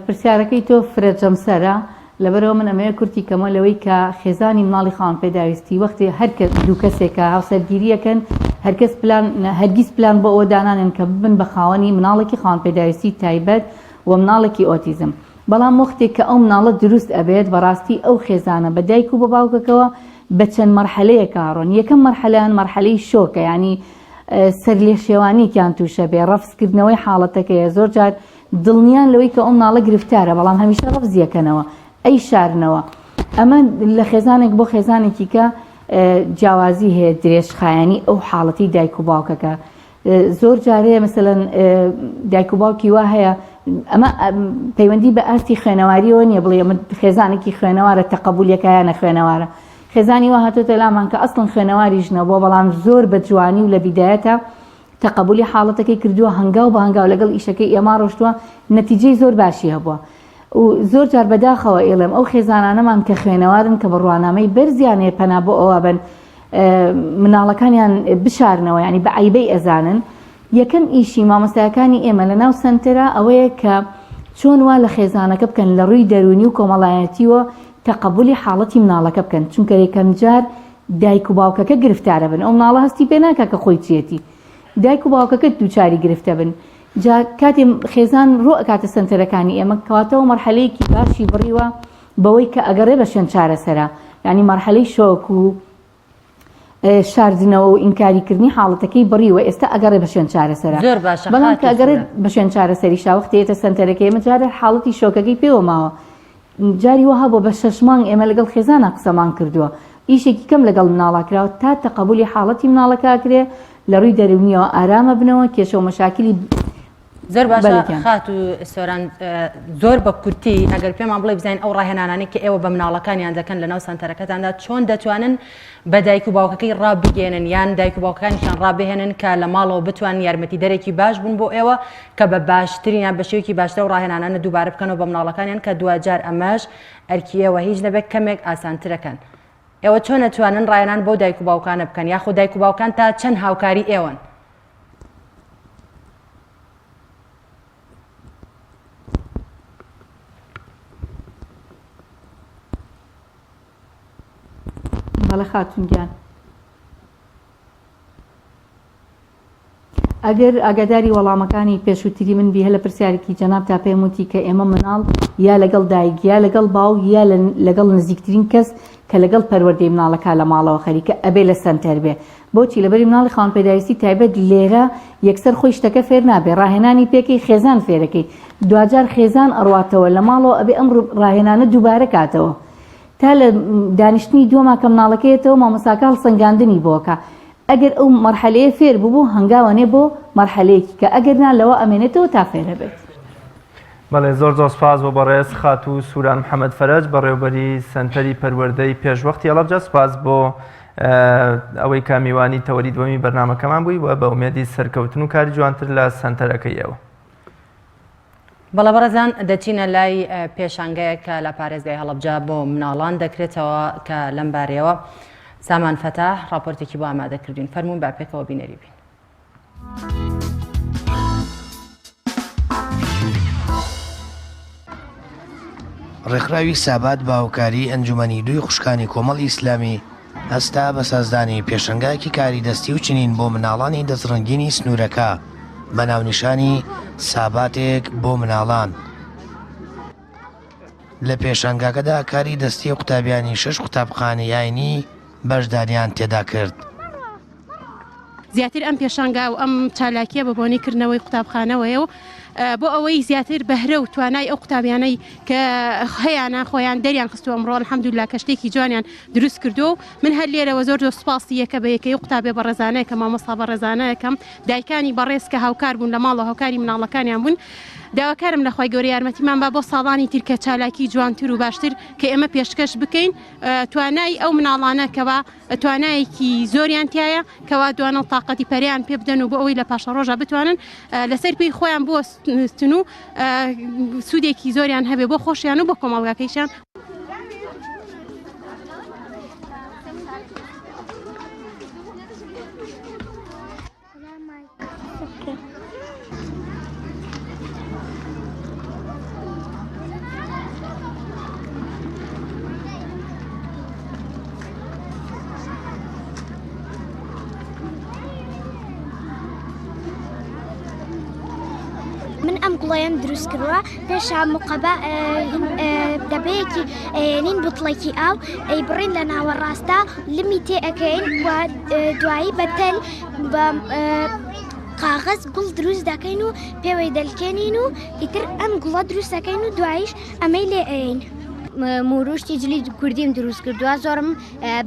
پرسیارەکەی تۆ فرە جەمسەرە لەبەرەوە من ئەمەیە کورتی کەمە لەوەی کە خێزانی مناڵی خاوەن پێداویستی وەختی هەر کە دوو کەسێکە هاوسەرگیریەکەن هەرکەس پلان هەرگیز پلان بۆ ئەوە دانانێن کە ببن بە خاوەنی مناڵێکی خاوەن پێداویستی تایبەت و مناڵێکی ئۆتیزم بەڵام وەختێک کە ئەو مناڵە دروست ئەبێت بەڕاستی ئەو خێزانە بە دایک و بە باوکەکەوە بە چەند مەرحەلەیەکا ڕۆن یەکەم مەرحەلەیان مەرحەلەی شۆکە یانی سەرلێشێوانیەکیان تووشە بێ ڕەفز کردنەوەی حاڵەتەکەیە زۆر جار دڵنیان لەوەی کە ئەو مناڵە گرفتارە بەڵام هەمیشە ڕەفزیەکەنەوە ئەی شارنەوە ئەمە لە خێزانێک بۆ خێزانێکی کە. جیاوازی هەیە درێژخایەنی ئەو حاڵەتی دایک و باوکەکە زۆر جار هەیە مەسەلەن دایک و باوکی وا هەیە ئەمە پەیوەندی بە ئاستی خوێنەواریەوە نییە بڵێ ئەمە خێزانێکی خوێنەوارە تەقەبولیەکە یانە خوێنەوارە خێزانی وا هاتۆتە لامان کە ئەسڵن خوێنەواریش نەبووە بەڵام زۆر بە جوانی و لە بیدایەتە تەقەبولی حاڵەتەکەی کردووە هەنگاو بە هەنگاو لەگەڵ ئیشەکەی ئێمە ڕۆشتووە نەتیجەی زۆر باشی هەبووە و زۆر جار بەداخەوە ئیڵێم ئەو خێزانانەمان کە خوێنەوارن کە بڕوانامەی بەرزیان هەیە پەنا بۆ ئەوە بن مناڵەکانیان بشارنەوە یانی بە عەیبەی ئەزانن یەکەم ئیشی مامۆستایەکانی ئێمە لە ناو سەنتەرا ئەوەیە کە چۆن وا لە خێزانەکە بکەن لە ڕووی دەروونی و کۆمەڵایەتیوە تەقەبولی حاڵەتی مناڵەکە بکەن چونکە یەکەم جار دایک و باوکەکە گرفتارە بن ئەو مناڵە هەستی پێ ناکا کە خۆی چیەتی دایک و باوکەکە دووچاری گرفتە بن جا کاتێ خێزان ڕۆ ئەکاتە سەنتەرەکانی ئێمە کەواتەوە مەرحەلەیەکی باشی بڕیوە بەوەی کە ئەگەڕێ بە شوێن چارەسەرا یانی مەرحەلەی شۆک و شاردنەوە و ئینکاری کردنی حاڵەتەکەی بڕیوە ئێستا ئەگەڕێ بە شوێن چارەسەرا زۆر باشە بەڵام کە خاتوو ئەگەڕێ سورە. بە شوێن چارەسەریشا وەختی یەتە سەنتەرەکەی ئێمە جارێ حاڵەتی شۆکەکەی پێوە ماوە جاری وەها بووە بە شەش مانگ ئێمە لەگەڵ خێزانا قسەمان کردووە ئیشێکی کەم لەگەڵ مناڵا کراوە تا تەقەبولی حاڵەتی مناڵەکە ئەکرێ لە ڕووی دەروونیەوە ئارامە بنەوە کێشە و مەشاکلی زۆر باشە خاتوو سۆران زۆر بە کورتی ئەگەر پێمان بڵێ بزانین ئەو ڕاهێنانانەی کە ئێوە بە مناڵەکانیان دەکەن لەناو سەنتەرەکەتاندا چۆن دەتوانن بە دایک و باوکەکەی ڕابگەێنن یان دایک و باوکەکانیشان ڕابهێنن کە لە ماڵەوە بتوان یارمەتی دەرێکی باش بوون بۆ ئێوە کە بە باشترین یان بە شێوەیەکی باشتر و ڕاهێنانانە دووبارە بکەنەوە بە مناڵەکانیان کە دواجار ئەمەش ئەرکی ئێوە هیچ نەبێت کەمێک ئاسانترەکەن ئێوە چۆن ئەتوانن ڕاهێنان بۆ دایک و باوکانە بکەن یاخۆ دایک و باوکان تا چەند هاوکاری ئێوەن؟ بەڵێ خاتوون گیان. ئەگەر ئاگاداری وەڵامەکانی پێشووتری من بی هەر لە پرسیارێکی جەنابتا پێم وتی کە ئێمە مناڵ یا لەگەڵ دایک یا لەگەڵ باوک یا لەگەڵ نزیکترین کەس کە لەگەڵ پەروەردەی مناڵەکە لە ماڵەوە خەریکە ئەبێ لە سەنتەر بێ بۆچی لەبەری مناڵی خاوەن پێداویستی تایبەت لێرە یەکسەر خۆی شتەکە فێر نابێ ڕاهێنانی پێکەی خێزان فێرەکەی دواجار خێزان ئەڕواتەوە لە ماڵەوە ئەبێ ئەم ڕاهێنانە دووبارە کاتەوە تا لە دانیشتنی دووەما کە مناڵەکە یەتەوە مامۆستاکە هەڵسەنگاندنی بۆ ئەکا ئەگەر ئەو مەرحەلەیە فێر ببوو هەنگاو ئەنێ بۆ مەرحەلەیەکی کە ئەگەر نا لەوە ئەمێنێتەوە تا فێرەبێت. بەڵێ زۆر زۆر سپاس بۆ بەڕێز خاتوو سوران محەمەد فەرەج بەڕێوبەری سەنتەری پەروەردەی پێشوەختی هەڵەبجە سپاس بۆ ئەوەی کە میوانی تەوەری دووەمی بەرنامەکەمان بووی و بە ئومێدی سەرکەوتن و کاری جوانتر لە سەنتەرەکەی ئێوە. بەڵێ بەڕێزان دەچینە لای پێشانگەیەک کە لە پارێزگای هەڵەبجە بۆ مناڵان دەکرێتەوە کە لەم بارەیەوە سامان فەتاح ڕاپۆرتێکی بۆ ئامادە کردوین فەرموون با پێکەوە بینەری بین. ڕێکخراوی سابات بە هاوکاریی ئەنجومەنی دووی خوشکانی کۆمەڵی ئیسلامی هەستا بە سازدانی پێشەنگایەکی کاری دەستی و چنین بۆ مناڵانی دەستڕەنگینی سنوورەکە بە ناونیشانی ساباتێک بۆ مناڵان. لە پێشانگاکەدا کاری دەستی قوتابیانی شەش قوتابخانەی ئاینی بەشداریان تێدا کرد. زیاتر ئەم پێشانگا و ئەم چالاکیە بە بۆنەی کردنەوەی قوتابخانەوەیە و بۆ ئەوەی زیاتر بەهرە و توانای ئەو قوتابیانەی کە هەیانە خۆیان دەریان خستووە ئەمڕۆ الحمدلله کە شتێکی جوانیان دروست کردووە و من هەر لێرەوە زۆر زۆر سوپاسی یەکە بە یەکەی قوتابیە بەڕێزانە کە مامۆستا بەڕێزانە یەکەم دایکانی بەڕێز کە هاوکار بوون لە ماڵەوە هاوکاری مناڵەکانیان بوون داواکارم لە خوای گەورە یارمەتیمان با بۆ ساڵانی تر کە چالاکی جوانتر و باشتر کە ئێمە پێشکەش بکەین توانای ئەو مناڵانە کەوا توانایەکی زۆریان تیایە کەوا دوانە و تاقەتی پەرەیان پێ بدەن و بۆ ئەوەی لە پاشەڕۆژا بتوانن لەسەر پێی خۆیان بوەستن و سوودێکی زۆریان هەبێ بۆ خۆشیان و بۆ کۆمەڵگاکەیشیان. من ئەم گوڵەیەم دروست کردووە پێشا مقەبا دەبەیەکی ئەیەنین بتڵێکی ئاو ئەی بڕین لە ناوەڕاستە لمی تێ ئەەکەین و دوایی بە تەل بە قاغەز گوڵ دروست دەکەین و پێوەی دەلکێنین و ئیتر ئەم گوڵە دروست دەکەین و دواییش ئەمەی لێ ئەیەین. موروشتی جلی کوردیم دروست کردووە زۆرم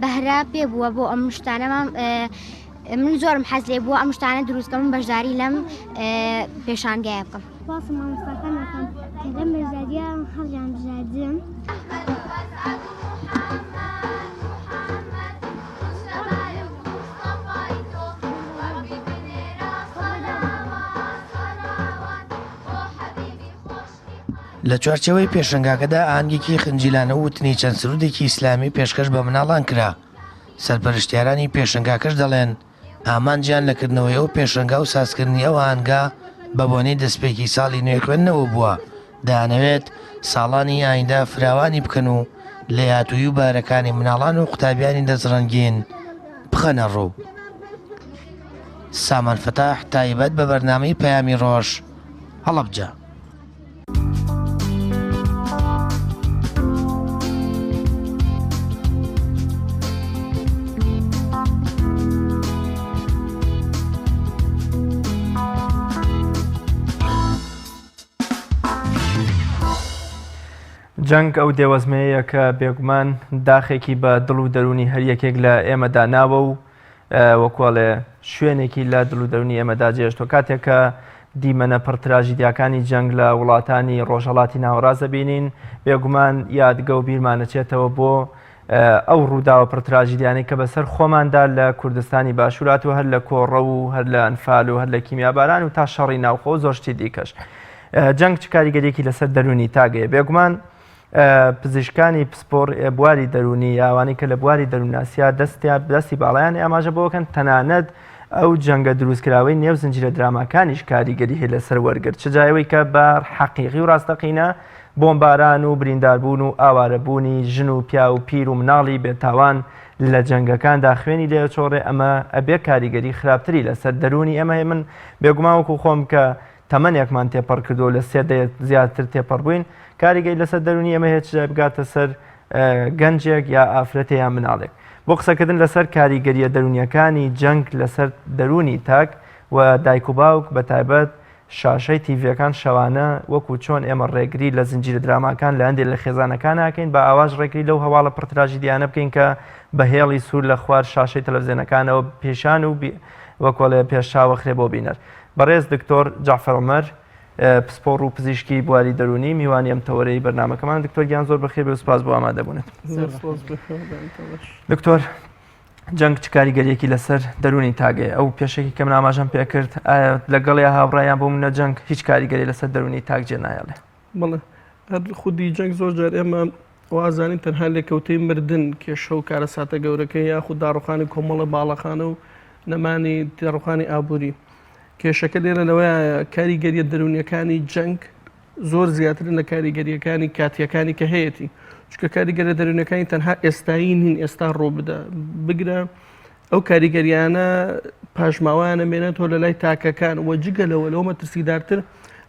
بەهرە پێ بووە بۆ ئەم شتانەمان من زۆرم حەز لێ بووە ئەم شتانە دروست کەم بەشداری لەم پێشانگایە بکەم. سوپاسی مامۆستاکان دەکەم کە لەم بەشداریە هەڵیان بژاردم. لە چوارچێوەی پێشەنگاکەدا ئاهەنگێکی خنجیلانە و وتنی چەند سرودێکی ئیسلامی پێشکەش بە مناڵان کرا، سەرپەرشتیارانی پێشەنگاکەش دەڵێن، ئامانجیان لە کردنەوەی ئەو پێشەنگا و سازکردنی ئەو ئاهەنگە بە بۆنەی دەستپێکی ساڵی نوێی خوێندنەوە بووە، دەیانەوێت ساڵانی ئایندە فراوانی بکەن و لێهاتوویی و بارەکانی مناڵان و قوتابیانی دەستڕەنگین بخەنە ڕوو. سامان فەتاح تایبەت بە بەرنامەی پەیامی ڕۆژ، هەڵەبجە. جەنگ ئەو دێوەزمەیە کە بێگومان داخێکی بە دڵ و دەروونی هەر یەکێک لە ئێمەدا ناوە و وەکوڵێ شوێنێکی لە دڵ و دەرونی ئێمەدا جێشتوە کاتێک کە دیمەنە پڕ تراژیدیاکانی جەنگ لە وڵاتانی ڕۆژهەڵاتی ناوەڕاست دەبینین بێگومان یادگە و بیرمانەچێتەوە بۆ ئەو ڕووداوە پڕ تراژیدیانەی کە بەسەر خۆماندا لە کوردستانی باشوورات و هەر لە کۆڕە و هەر لە ئەنفال و هەر لە کیمیاباران و تا شەڕی ناوخۆ و زۆر شتی دیکەش جەنگ چ کاریگەریەکی لەسەر دەروونی تاگەیە بێگومان پزیشکانی پسپۆڕ بواری دەروونی یا ئەوانەی کە لە بواری دەروونناسیا دەستیان دەستی باڵایان ئاماژە بۆکەن تەنانەت ئەو جەنگە دروستکراوەی نێو زنجیرە دراماکانیش کاریگەری هەیە لەسەر وەرگر چ جایەوەی کە بە حەقیقی و ڕاستەقینە بۆمباران و برینداربوون و ئاوارەبوونی ژن و پیا و پیر و مناڵی بێتاوان لە جەنگەکاندا خوێنی لێچۆڕێ ئەمە ئەبێ کاریگەری خراپتری لەسەر دەروونی ئێمە هەیە من بێگومان وەکو خۆم کە تەمەنێکمان تێپەڕ کردووە و لە سێ دەیە زیاتر تێپەڕ بووین، کاریگەری لەسەر دەروونی ئێمە هەیە چ جای بگاتە سەر گەنجێک یا ئافرەتێ یا مناڵێک. بۆ قسەکردن لەسەر کاریگەرییە دەروونییەکانی جەنگ لەسەر دەروونی تاک و دایک و باوک بە تایبەت شاشەی تیڤیەکان شەوانە وەکو چۆن ئێمە ڕێگری لە زنجیرە دراماکان لە هەندێک لە خێزانەکان ناکەین با ئاواش ڕێگری لەو هەواڵە پڕ تراژیدیانە بکەین کە بە هێڵی سوور لە خوار شاشەی تەلەڤزیۆنەکانەوە پیشان و وەکۆڵێ پێش چاوەخرێ بۆ بینەر. بەڕێز دکتۆر جەعفەر عومەر پسپۆڕ و پزیشکی بواری دەروونی میوانی ئەم تەوەرەی بەرنامەکەمان دکتۆر گیان زۆر بەخێر بێ و سپاس بۆ ئامادەبوونت. دکتۆر جەنگ چ کاریگەریەکی لەسەر دەروونی تاگەیە ئەو پێشێکی کە من ئاماژەم پێکرد ئایا لەگەڵیا هاوڕایان بۆ منە جەنگ هیچ کاریگەری لەسەر دەروونی تاک جێ نایەڵێ بەڵێ هەر خودی جەنگ زۆر جار ئێمە وازانین تەنها لێکەوتەی مردن کێشە و کارەساتە گەورەکەی یاخود داڕوخانی کۆمەڵە باڵەخانە و نەمانی داڕوخانی ئابووری کێشەکە لێرە لەوەیە کاریگەریە دەروونیەکانی جەنگ زۆر زیاترن لە کاریگەریەکانی کاتیەکانی کە هەیەی چونکە کاریگەرە دەروونەکانی تەنها ئێستایی نین ئێستا ڕوو بدە بگرە ئەو کاریگەریانە پاشماوەیان ئەمێنێتەوە لە لای تاکەکان و جگە لەوە لەوە مەترسیدارتر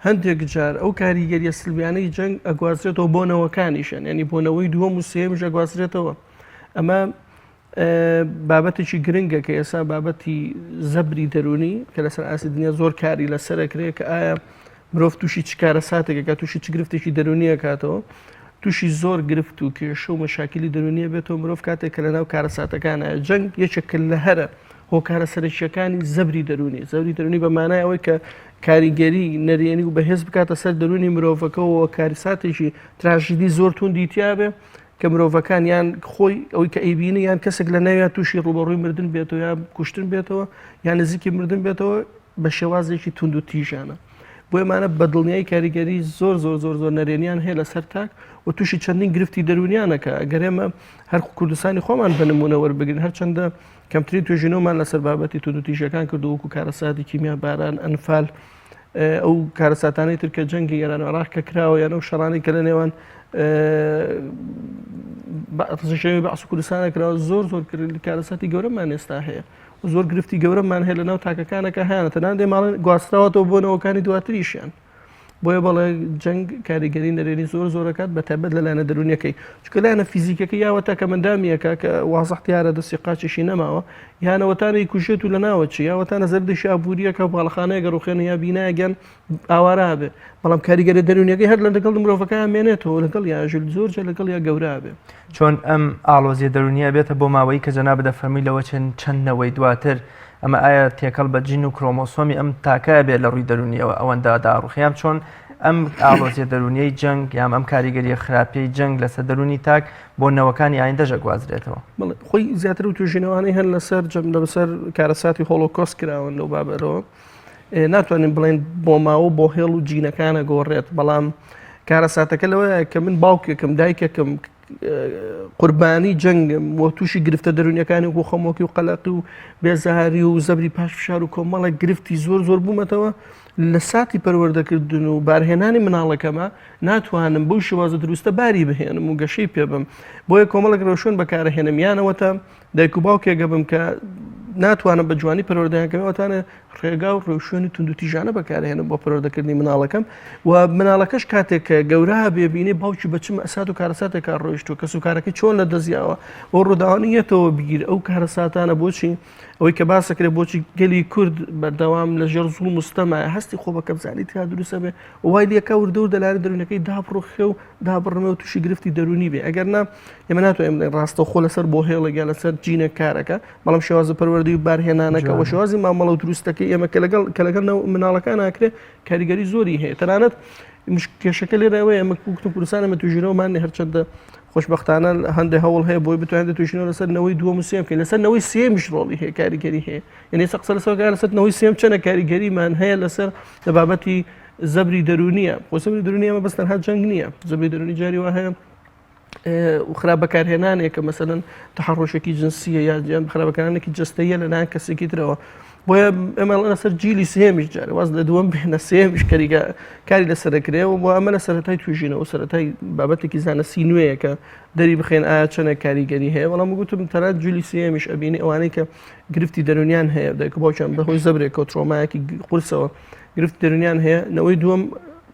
هەندێک جار ئەو کاریگەریە سلبیانەی جەنگ ئەگوازرێتەوە بۆ نەوەکانیشن ینی بۆ نەوەی دووەم و سێیەمیش ئەگوازرێتەوە ئەمە بابەتێکی گرنگە کە ئێستا بابەتی زەبری دەرونی کە لەسەر ئاستی دنیا زۆر کاری لەسەرەکرێ کە ئایا مرۆڤ تووشی چ کارەساتێکەکە تووشی چ گرفتێکی دەرونیە کاتەوە تووشی زۆر گرفت و کێشە و مەشاکلی دەرونیە بێتەوە مرۆڤ کاتێک کە لەناو کارەساتەکانە جەنگ یەکێک لە هەرە هۆکارە سەرەکیەکانی زەبری دەرونی زەبری دەرونی بە مانای ئەوەی کە کاریگەری نەرێنی و بەهێز بکاتە سەر دەرونی مرۆڤەکەەوە کارساتێکی تراژیدی زۆر توندی تیاابێ کە مرۆڤەکان یان خۆی ئەوەی کە ئەیبینی یان کەسێک لە ناویان تووشی ڕوبەڕووی مردن بێتەوە یان کوشتن بێتەوە یان نزیکی مردن بێتەوە بە شێوازێکی توند و تیژانە بۆیە ئەمانە بە دڵنیایی کاریگەری زۆر زۆر زۆر زۆر نەرێنیان هەیە لەسەر تاک و تووشی چەندین گرفتی دەرونیانەکە ئەگەر ئێمە هەر کوردستانی خۆمان بە نمونە وەربگرین هەرچەندە کەمترین توێژینەوەمان لەسەر بابەتی توندوتیژەکان کردو وەکو کارەساتی کیمیا باران ئەنفال ئەو کارەساتانەی تر کە جەنگی ئێران و عێراق کە کراوە یان ئەو شەڕانەی کە لە نێوان ڕژێمی بەعس و کوردستانە کراوە زۆر زۆر کارەساتی گەورەمان ئێستا هەیە و زۆر گرفتی گەورەمان هەیە لەناو تاکەکانەکە هەیانە تەنانەت ئێمە ئەڵێن گواستراوەتەوە بۆ نەوەکانی دواتریشیان. بۆیە بەڵێ جەنگ کاریگەری نەرێنی زۆر زۆرەکات بە تایبەت لە لایەنە دەروونیەکەی چونکە لایەنە فیزیکەکە یاوەتا کە مندامیەکە کە وازح دیارە دەستی قاچیشی نەماوە یانەوەتانەی کوژێت و لە ناوەچی یاوەتانە زەردێکی ئابووریەکە و باڵەخانەیەکە ڕوخێنە یا بینایەکیان ئاوارا بێ بەڵام کاریگەری دەروونیەکەی هەر لە لەگەڵ مرۆڤەکە مێنێتەوە لەگەڵ یا ژل زۆر جار لەگەڵ یا گەورە بێ. چۆن ئەم ئاڵۆزیە دەروونیە بێتە بۆ ماوەیی کە جەنابت دەفەرمووی لەوە چێن چەند نەوەی دواتر ئەمە ئایا تێکەڵ بە جین و کرۆمۆسۆمی ئەم تاکە بێت لە ڕووی دەروونیەوە ئەوەندە داڕوخێ یان چۆن ئەم ئاڵۆزیە دەروونیەی جەنگ یان ئەم کاریگەریە خراپەی جەنگ لەسەر دەروونی تاک بۆ نەوەکانی ئایندەش ئەگوازرێتەوە؟ بەڵێ خۆی زیاتر و توێژینەوانەی هەن لەسەر جەم لەسەر کارەساتی هۆڵۆکۆست کراون لەو بابەتەوە ناتوانین بڵێن بۆ ماوە بۆ هێڵ و جینەکانە گۆڕێت بەڵام کارەساتەکە لەوەیە کە من باوکێکم دایکێکم قوربانی جەنگم و تووشی گرفتە دەرونیەکانی وەکو خەمۆکی و قەلەقی و بێزاری و زەبری پاش فشار و کۆمەڵێک گرفتی زۆر زۆر بوومەتەوە لە ساتی پەروەردەکردن و بارهێنانی مناڵەکەمە ناتوانم بەو شێوازە دروستە باری بهێنم و گەشەی پێ بم بۆیە کۆمەڵێک ڕێوشوێن بەکارهێنم یانەوەتە دایک و باوکێکە بم کە ناتوانم بە جوانی پەروەردەیان کەم ئەوتانە ڕێگا و ڕێوشوێنی توندوتیژانە بەکارهێنم بۆ پەروەردەکردنی مناڵەکەم و مناڵەکەش کاتێک کە گەورە بێ بینێ باوکی بە چ مەسات و کارەساتێکا ڕۆیشتووە کەس و کارەکەی چۆن لە دەستیاوە و ڕووداوانی یەتەوە بگیر ئەو کارەساتانە بۆچی ئەوەی کە باسەکرێ بۆچی گەلی کورد بەردەوام لە ژێر زوڵم و ستەمە هەستی خۆ بە کەمزانی تیا دروستە بێ وای لێکا وردە وردە لایەنە دەروونەکەی دابڕوخێ و دابڕمێ و تووشی گرفتی دەروونی بێ ئەگەر نا ئێمە ناتوانین بڵێین ڕاستەوخۆ لەسەر بۆ هێڵێک یا لەسەر جینێک کارەکە بەڵام شێوازە پەروەردەی و بارهێنانەکە و شێوازی مامەڵە و دروستەکەی ئێمە کە لەگەڵ کە لەگەڵ مناڵەکان ناکرێ کاریگەری زۆری هەیە تەنانەت کێشەکە لێرە ئەوەیە ئێمە کوکتم کوردستان ئەمە توژینەوەمان هەرچەندە خۆشببختانە هەندێک هەوڵ هەیە بۆی بتوانێت توژینەوە لەسەر نەوەی دووەم و سێم بکەین لەسەر نەوەی سێمیش ڕۆڵی هەیە کاریگەری هەیە یعنی ئێستا قسە لەسەر لەسەر نەوەی سێم چەنە کاریگەریمان هەیە لەسەر لە بابەتی زەبری دەروونیە خۆ زەبری دەروونی ئەمە بەس تەنها جەنگ نییە زەبری دەروونی جاری وا هەیە خراپ بەکارهێنانێکە مەسەلەن تەحەڕۆشێکی جنسیە یا یان خراپەکانێکی جستەیە لەلایەن کەسێکی ترەوە بۆیە ئێمە لەسەر جیلی سێمیش جارێ واز لە دووەم بێنە سێمیش کەریگە کاری لەسەر دەکرێ و بۆ ئەمە لە سەرەتای توژینەوە سەرەتای بابەتێکی زانستی نوێیە کە دەری بخێن ئایا چەندێک کاریگەری هەیە بەڵام گوتم تەنانەت جیلی سێمیش ئەبینی ئەوانەی کە گرفتی دەرونیان هەیە دایک و باوکیان بەهۆی زەبرێکەوە ترۆمایەکی قورسەوە گرفت دەرونیان هەیە نەوەی دووەم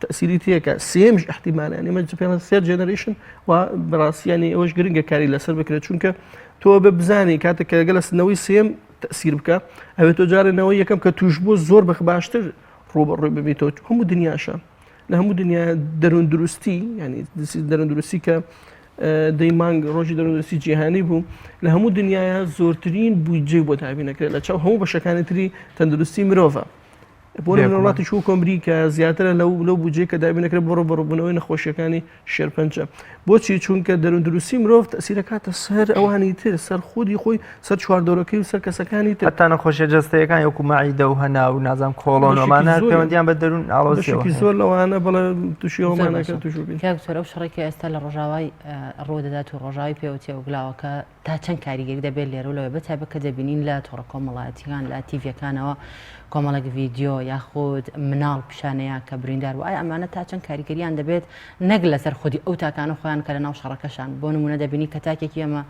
تەسیری تێکە سێمیش احتیمالە یعنی ئێمە پێڵێن third generation و بەڕاستیانی ئەوەش گرنگە کاری لەسەر بکرێت چونکە تۆ بە بزانی کاتێک کە لەگەڵ نەوەی سێم تەسیر بکە ئەوێ تۆ جارێ نەوەی یەکەم کە توش بوو زۆر بەخ باشتر ڕووبەڕووی ببیتەوە هەموو دنیاشە لە هەموو دنیا دەروون دروستی ینی دەروون دروستی کە دەی مانگ ڕۆژی دەروون دروستی جیهانی بوو لە هەموو دنیاە زۆرترین بودجەی بۆ دابین نەکرێت لە چاو هەموو بەشەکانی تری تەندروستی مرۆڤە بۆ نمونە وڵاتی چوو ئەمریکا زیاترە لەو لەو بودجەی کە دابین دەکرێت بۆ ڕووبەڕووبوونەوەی نەخۆشیەکانی شێرپەنجە بۆچی چونکە دەروون دروستی مرۆڤ تەسیرەکاتە سەر ئەوانی تر سەر خودی خۆی سەر چواردەورەکەی و سەر کەسەکانی تر هەتا نەخۆشیە جەستەیەکان وەکو مەعیدە و هەناو و نازانم کۆڵۆن و ئەمانە پەیوەندیان بە دەروون ئاڵۆزیەوە بەشێکی زۆر لەوانە بەڵێ تووشی ئەومانەکە تووش بین. کاک دکتۆر ئەو شەڕەی کە ئێستا لە ڕۆژاوای ڕوودەدات و ڕۆژاوای پێوە تێوەگلاوە کە تا چەند کاریگەری دەبێت لێرە و لەوێ بەتایبەت کە دەبینین لە تۆڕە کۆمەڵایەتیەکان لە تیڤیەکانەوە کۆمەڵێک ڤیدیۆ یاخود مناڵ پیشانەیە کە بریندار و ئایا ئەمانە تا چەند کاریگەریان دەبێت نەک لەسەر خودی ئەو تاکانە خۆیان کە لە ناو شەڕەکەشان بۆ نمونە دەبینی کە تاکێکی ئەمە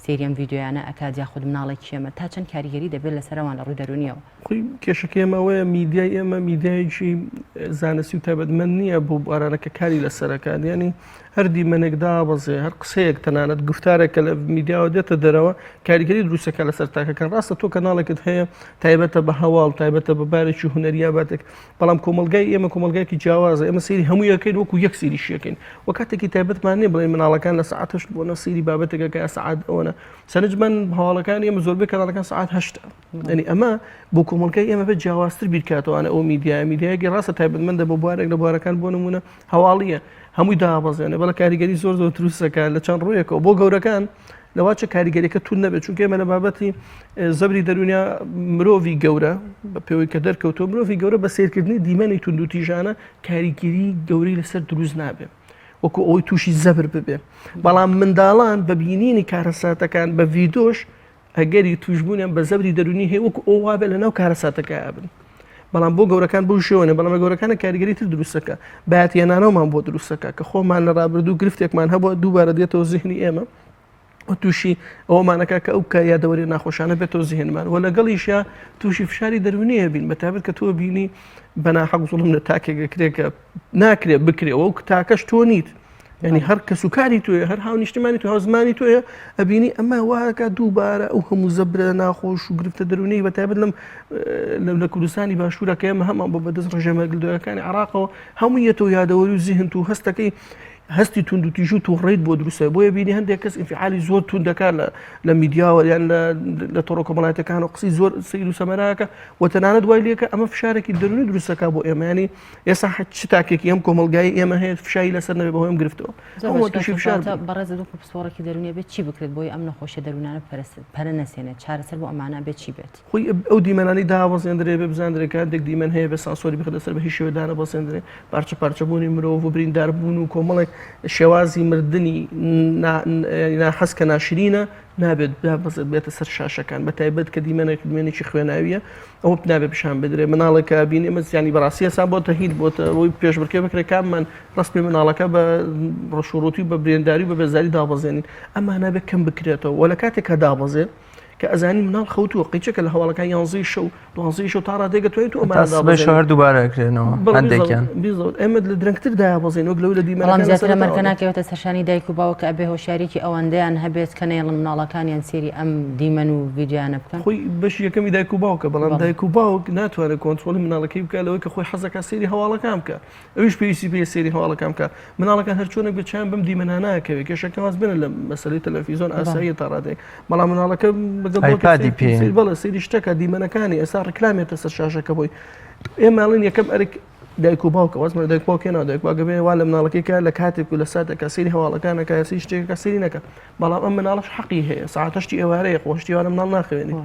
سەیری ئەم ڤیدیۆیانە ئەکات یاخود مناڵێکی ئەمە تا چەند کاریگەری دەبێت لەسەر ئەوان لە ڕووی دەروونیەوە؟ خۆی کێشەکەی ئێمە ئەوەیە میدیای ئێمە میدیایەکی زانستی و تایبەتمەند نییە بۆ بوارانە کە کاری لەسەرەکات یعنی هەر دیمەنێک دابەزێ هەر قسەیەک تەنانەت گفتارێک کە لە میدیاوە دێتە دەرەوە کاریگەری دروستەکە لەسەر تاکەکان ڕاستە تۆ کەناڵێکت هەیە تایبەتە بە هەواڵ تایبەتە بە بارێکی هونەریە باتێک بەڵام کۆمەلگای ئێمە کۆمەلگایکی جیاوازە ئێمە سەیری هەموو یەکەین وەکو یەک سەیری شیەکەین و کاتێکی تایبەتمان نییە بڵێن مناڵەکان لە سەعات هەشت بۆ نە سەیری بابەتێکەکە یا سەعات ئەوەنە سەرنجمان هەواڵەکان ئێمە زۆربەی کەناڵەکان سەعات هەشتە یعنی ئەمە بۆ کۆمەڵگای ئێمە بە جیاوازتر بیرکاتەوانە ئەو میدیایە میدیایەکی ڕاستە تایبەتمەندە بۆ بوارێک لە بوارەکان بۆ نمونە هەواڵیە هەمووی دابەزێنێ بەڵە کاریگەری زۆر زۆر دروستەکە لە چەند ڕوویەکەوە بۆ گەورەکان لەواچە کاریگەریەکە تون نەبێت چونکە ئێمە لە بابەتی زەبری دەرونیا مرۆڤی گەورە بە پێوەی کە دەرکەوتۆ مرۆڤی گەورە بە سیرکردنی دیمەنی توندوتیژانە کاریگەری گەورەی لەسەر دروست نابێت وەکو ئەوەی تووشی زەبر ببێ بەڵام منداڵان بە بینینی کارەساتەکان بە ڤیدۆش ئەگەری توشبوونیان بە زەبری دەروونی هەیە وەکو ئەو وابێ لەناو کارەساتەکە بن بەڵام بۆ گەورەکان بەو شێوەنە بەڵام لە گەورەکانە کاریگەری تر دروستەکە باتیەنانەوەمان بۆ دروستەکە کە خۆمان لە ڕابردوو گرفتێکمان هەبووە دووبارە دێتەوە زیهنی ئێمە. و تووشی ئەومانەکە کە ئەو کە یادەوەری ناخۆشانە بێتەوە زیهنمان و لەگەڵیشە تووشی فشاری دەرونیە بین بە تایبەت کە تۆ بینی بەناحەق زوڵم لە تاکێک ئەکرێ کە ناکرێ بکرێ و تاکەش تۆ نیت یعنی هەر کەس و کاری توێ هەر هاونیشتمانی تو هاوزمانی توێ ئەبینی ئەمە واکە دووبارە ئەو هەموو زەبرە ناخۆش و گرفتە دەرونی بە تایبەت لەم لە کوردستانی باشوورەکە ئێمە هەمان بۆ بەدەست ڕژێمە گلدۆرەکانی عراقەوە هەموو یەتەوە یادەوەری و زیهنت و هەستەکەی هەستی توندوتیژی و توڕەیت بۆ دروستە بۆیە بینی هەندێک کەس ئینفعالی زۆر توند دەکات لە لە میدیاوە یان لە لە تۆڕە کۆمەڵایەتەکان و قسەی زۆر سەیر و سەمەراکە و تەنانەت وای لێکە ئەمە فشارێکی دەروونی دروستەکە بۆ ئێمە ینی ئێستا چ تاکێکی ئەم کۆمەڵگای ئێمە هەیە فشاری لەسەر نەبێ بەهۆی ئەم گرفتەوە هەموو تووشی فشار بەڕێز وەکو پسپۆڕێکی دەروونی بێت چی بکرێت بۆی ئەم نەخۆشیە دەروونانە پەرە نەسێنێت چارەسەر بۆ ئەمانە بێت چی بێت؟ خۆی ئەو دیمەنانەی دابەزێندرێ بێ بزاندرێ کە هەندێک دیمەن هەیە بێ سانسۆری بخرێتە سەر بە هیچ شێوەیەک دانەبەزێندرێ پارچە پارچەبوونی مرۆڤ و برینداربوون و کۆمەڵێک شێوازی مردنی ناحەز کە ناشرینە نابێت دابەزێت بێتە سەر شاشەکان بە تایبەت کە دیمەنێک دیمەنێکی خوێناویە ئەوە نابێت پیشان بدرێ مناڵێکە بینی ئەمە زیانی بەڕاستی ئێستا بۆتە هیچ بۆتە ئەوەی پێشبڕکێ بکرێت کاممان ڕەسمی مناڵەکە بە ڕەشوڕوتی و بە برینداری و بە بێزاری دابەزێنین ئەمە نابێت کەم بکرێتەوە وە لە کاتێک کە دابەزێت کە ئەزانی مناڵ خەوتووە قیچەکە لە هەواڵەکان یانزەی شەو دوانزەی شەو تا ڕادەیەک توانیت تۆ ئەمانە سبەی شەو هەر دووبارە ئەکرێنەوە هەندێکیان بیزەوت ئێمە لە درەنگتر دایابەزین وەک لەوەی لە دیمەنەکان بەڵام زیاتر ئەمەرکە ناکەوێتە سەرشانی دایک و باوک کە ئەبێ هۆشیاریی ئەوەندەیان هەبێت کە نەیەڵن مناڵەکانیان سێری ئەم دیمەن و ڤیدیۆیانە بکەن. خۆی بەشی یەکەمی دایک و باوکە بەڵام دایک و باوک ناتوانێت کۆنترۆڵی مناڵەکەی بکات لەوەی کە خۆی حەزەکات سەیری هەواڵەکان بکات ئەویش پێویستی پێیە سەیری هەواڵەکان بکات مناڵەکان هەرچۆنێک بێت چاویان بەم دیمەنانە ئەکەوێت کێشەکە واز بێنە لە مەسەلەی تەلەفیزۆن ئاساییە تا ڕادەیەک بەڵام مناڵەکە لەگەڵ باوکی ئایپادی پێیە. سەیر بەڵێ سەیری شتەکە دیمەنەکانی ئێستا ڕیکلامێتە سەر شاشەکە بۆی ئێمە ئەڵێن یەکەم ئەرک دایک و باوکە وازمان لە دایک و باوک هێنا دایک باوکە بێ وا لە مناڵەکەی کە لە کاتێک و لە ساتێکا سەیری هەواڵەکان نەکا یا سەیری شتێکەکە سەیری نەکا بەڵام ئەم مناڵەش حەقی هەیە سەعات هەشتی ئێوارەیە خۆ هەشتی ئێوارە مناڵ ناخەوێنی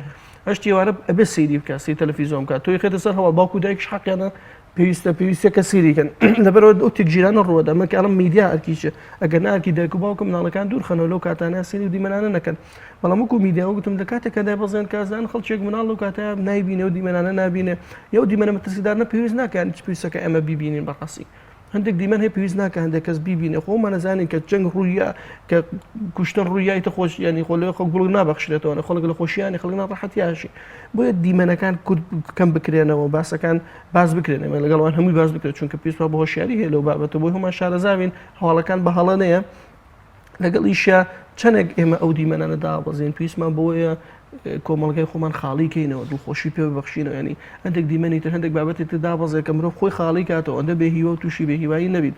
هەشتی ئێوارە ئەبێ سەیری بکا سەیری تەلەفیزیۆن بکا تۆی خێتە سەر هەواڵ باوک و دایکیش حەقیانە پێویستە پێویستە کە سەیری کەن لەبەرەوە ئەو تێکگیرانە ڕووەدا من کە ئەڵێم میدیا ئەرکی چیە ئەگەر نا ئەرکی دایک و باوکە مناڵەکان دوور خەنەوە لەو کاتانە سەیری و دیمەنانە نەکەن بەڵام وەکو میدیا وەکوتم لە کاتێکا دایبەزێن کە ئەزانن خەڵکێک مناڵ لەو کاتە نایبینێ و دیمەنانە نابینێ یەو دیمەنە مەترسیدارنە پێویست ناکە یانی چ پێویستە کە ئێمە بیبینین بەڕاستی هەندێک دیمەن هەیە پێویست ناکە هەندێک کەس بیبینێ خۆمان ئەزانین کە جەنگ ڕوویە کە کوشتن ڕوویای تە خۆش ینی خۆ لەوێ خەڵک گوڵ نابەخشرێتەوە نە خەڵک لە خۆشیانی خەڵک ناڕەحەتیاشی بۆیە دیمەنەکان کورت کەم بکرێنەوە باسەکان باس بکرێن ئێمە لەگەڵ وان هەمووی باس بکرێت چونکە پێویست بە هۆشیاری هەیە لەو بابەتە بۆی هەمان شارەزاوین هەواڵەکان بە هەڵە نەیە لەگەڵ ئیشە چەندێک ئێمە ئەو دیمەنانە دابەزین پێویستمان بۆیە کۆمەڵگای خۆمان خاڵی کەینەوە دڵخۆشی پێ ببەخشینەوە ینی هەندێک دیمەنی تر هەندێک بابەتی تر دابەزێ کە مرۆڤ خۆی خاڵی کاتەوە ئەندە بێ هیوا و تووشی بێ هیوایی نەبین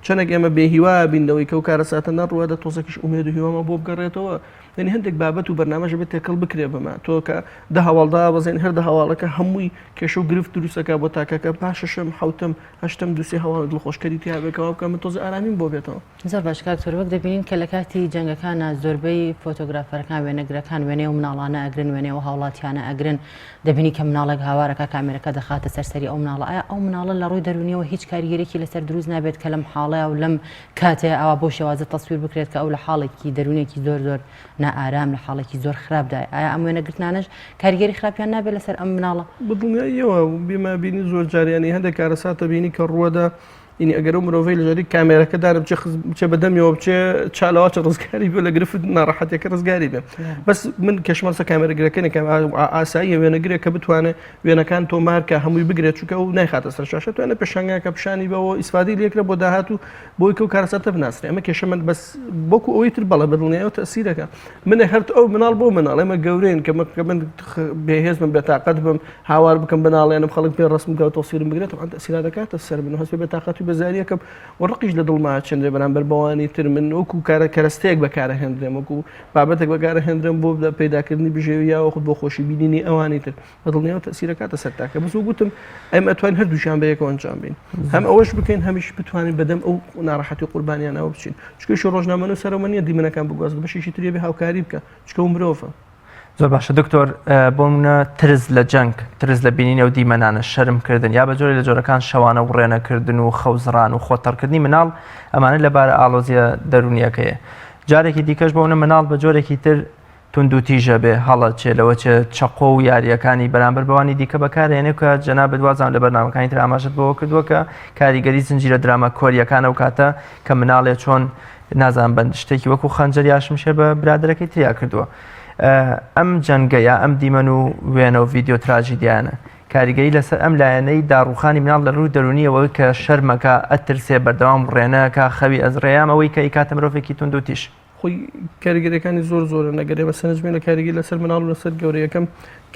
چەندێک ئێمە بێ هیوا بین لەوەی کە ئەو کارەساتە نەڕووە دە تۆزێکیش ئومێد و هیوامان بۆ بگەڕێتەوە یعنی هەندێک بابەت و بەرنامەش بێت تێکەڵ بکرێ بەمە تۆ کە دە هەواڵ دابەزێن هەر دە هەواڵەکە هەمووی کێشە و گرفت دروستەکە بۆ تاکەکە پاشەشەم حوتم هەشتم دوسێ هەواڵ دڵخۆشکەری تیا بێ کەوا بکە من تۆزێ ئارامیم بۆ بێتەوە. زۆر باش کاک تۆر وەک دەبینین کە لە کاتی جەنگەکانا زۆربەی فۆتۆگرافەرەکان وێنەگرەکان وێنەی ئەو مناڵانە ئەگرن وێنەی ئەو هاوڵاتیانە ئەگرن دەبینی کە مناڵێک هاوارەکە کامێرەکە دەخاتە سەر سەری ئەو مناڵە ئایا ئەو مناڵە لە ڕووی دەروونیەوە هیچ کاریگەرێکی لەسەر دروست نابێت کە لەم حاڵەیە و لەم کاتەیە ئاوا بەو شێوازە تەسویر بکرێت کە ئەو لە حاڵێکی دەروونێکی زۆر زۆر نائارام لە حاڵێکی زۆر خراپدایە ئایا ئەم وێنەگرتنانەش کاریگەری خراپیان نابێت لەسەر ئەم مناڵە؟ بە دڵنیاییەوە بێمە بینی زۆر جار یانی هەندێک کارەساتە بینی کە ڕووەدا یعنی ئەگەر ئەو مرۆڤەی لە ژێری کامێرەکە دانە بچێ بچێ بە دەمیەوە بچێ چالەوە چە ڕزگاری بێ لە گرفت ناڕەحەتەکە ڕزگاری بێ بەس من کەشمان سە کامێرەگرەکە نەکەم ئاساییە وێنەگرێک کە بتوانێت وێنەکان تۆمارکە هەمووی بگرێت چونکە ئەو نایخاتە سەر شاشە توانێت پێشانگاکە پیشانی بەوە ئیسفادەی لێکرە بۆ داهاتوو بۆی کە و کارەساتە بناسرێ ئەمە کێشە من بەس بۆکو ئەوەی تر بەڵێ بەدڵنیایەوە تەسیرەکە من هەر ئەو مناڵ بۆ مناڵ ئێمە گەورەین کە کە من بێهێز بم بێتاقەت بم هاوار بکەم بناڵێنم خەڵک پێ ڕسم بکە و تەسیرم بگرێت طبعا تەسیرا دەکاتە سەر من و هەست بە بێتاقەتی و بێزاریەکەم و ڕقیش لە دڵما چێنرێ بەرامبەر بەوانی تر من وەکو کارە کەرەستەیەک بەکارەهێندرێم وەکو بابەتێک بەکارەهێندرێم بۆ پەیداکردنی بژێوی یاخود بۆ خۆشی بینینی ئەوانی تر بە دڵنیاوە تەسیرەکاتە سەر تاکە بەس وەک وتم ئێمە ئەتوانین هەردووشیان بە یەکەوە ئەنجام بین هەم ئەوەش بکەین هەمیش بتوانین بەدەم ئەو ناڕەحەتی و قوربانیانەوە بچین چونکە ڕۆژنامەنووس سەرەوە نییە دیمەنەکان بگوازێت بەشێکی تری بێ هاوکاری بکە چونکە ئەو مرۆڤە. زۆر باشە دکتۆر بۆ منە ترس لە جەنگ ترس لە بینینی ئەو دیمەنانە شەرم کردن یا بە جۆرە لە جۆرەکان شەوانە وڕێنەکردن و خەوزڕان و خۆتەڕکردنی مناڵ ئەمانە لە بارە ئاڵۆزیە دەرونیەکەیە جارێکی دیکەش بۆ منە مناڵ بە جۆرێکی تر توندوتیژە بێ هەڵەچێ لەوەچێ چەقۆ و یارییەکانی بەرامبەر بەوانی دیکە بەکارهێنێ کە جەنابت وازانم لە بەرنامەکانی تر ئاماژەت بەوە کردووە کە کاریگەری زنجیرە دراما کۆرییەکان ئەو کاتە کە مناڵێ چۆن نازانم بەند شتێکی وەکو خەنجەر یا شمشێر بە برادەرەکەی تریا کردووە ئەم جەنگە یا ئەم دیمەن و وێنە و ڤیدیۆ تراژیدیانە کاریگەری لەسەر ئەم لایەنەی داڕوخانی مناڵ لە ڕووی دەرونیەوە کە شەرمەکە ئەترسێ بەردەوام ڕێنەکە خەوی ئەزڕێیام ئەوەی کە ئیکاتە مرۆڤێکی توندوتیش. خۆی کاریگەریەکانی زۆر زۆرن ئەگەر ئێمە سەرنج بێن لە کاریگەری لەسەر مناڵ و لەسەر گەورە یەکەم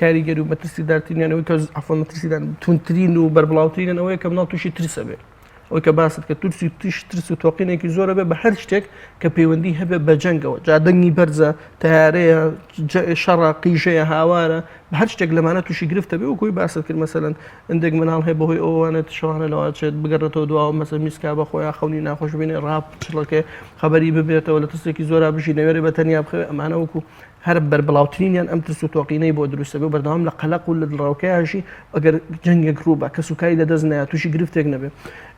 کاریگەری و مەترسیدارترینیان ئەوەی کە عەفوەن مەترسیدار توندترین و بەربڵاوترینیان ئەوەیە کە مناڵ تووشی ترس ئەبێ ئەوەی کە باست کە ترسی توش ترس و تۆقینێکی زۆرە بێ بە هەر شتێک کە پەیوەندی هەبێ بە جەنگەوە جا دەنگی بەرزە تارەیە شەڕە قیژەیە هاوارە بە هەر شتێک لەمانە تووشی گرفتە بێ وەکوی باست کرد مەسەلەن هەندێک مناڵ هەیە بەهۆی ئەوانێت شەوانە لەواچێت بگەڕێتەوە دواوە مەسە میسکا بە خۆیان خەونی ناخۆش بینێ ڕاپچڵەکێ خەبەری ببێتەوە لە ترسێکی زۆرا بژی نەوێرێ بە تەنیا بخەوێ ئەمانە وەکو هەر بەربڵاوترینیان ئەم ترس و تۆقینەی بۆ دروستە بێ بەردەوام لە قەلەق و لە دڵڕاوکەیاشی ئەگەر جەنگێک ڕوو بە کەس و کاری لە دەست نایە تووشی گرفتێک نەبێ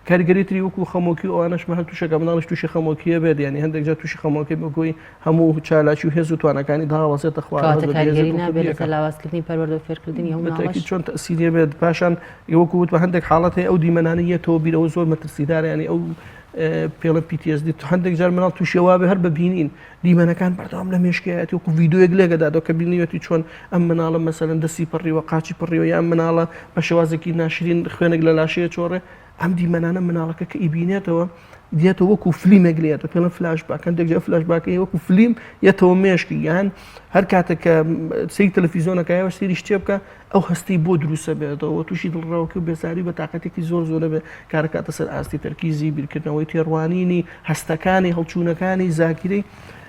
کاریگەری تری وەکو خەمۆکی و ئەوانەش هەر تووشەکە مناڵیش تووشی خەمۆکیە بێت یعنی هەندێک جار تووشی خەمۆکی بەهۆی هەموو چالاکی و هێز و تواناکانی داوەسێتە خوارەوە کەواتە کاریگەری نابێت لەسەر لاوازکردنی پەروەردە و فێرکردنی ئەو مناڵەش؟ چۆن تەسیری بێت پاشان وەکو وت بە هەندێک حاڵەت هەیە ئەو دیمەنانە یەتەوە بیرەوە زۆر مەترسیدارە یعنی ئەو پێڵە PTSD هەندێک جار مناڵ تووشی وابێ هەر بە بینین دیمەنەکان بەردەوام لە مێشکایەتی وەکو ڤیدیۆیەک لێگەداتەوە کە بینیوەتی چۆن ئەم مناڵە مەسەلەن دەستی پەڕیوە قاچی پەڕیوە یان مناڵە بە شێوازێکی ناشرین خوێنێک لە لاشەیە چۆڕێ ئەم دیمەنانە مناڵەکە کە ئیبینێتەوە دێتەوە وەکو فلیمێک لێتەوە پێڵە فلاش باک هەندێک جار فلاش باکەی وەکو فلیم یەتەوە مێشکی یان هەر کاتێک کە سەیری تەلەفیزیۆنەکەیەوە سەیری شتێ بکە ئەو هەستی بۆ دروستە بێتەوە تووشی دڵڕاوکێ و بێزاری بە تاقەتێکی زۆر زۆرە بێ کارەکاتە سەر ئاستی تەرکیزی بیرکردنەوەی تێڕوانینی هەستەکانی هەڵچوونەکانی زاکیرەی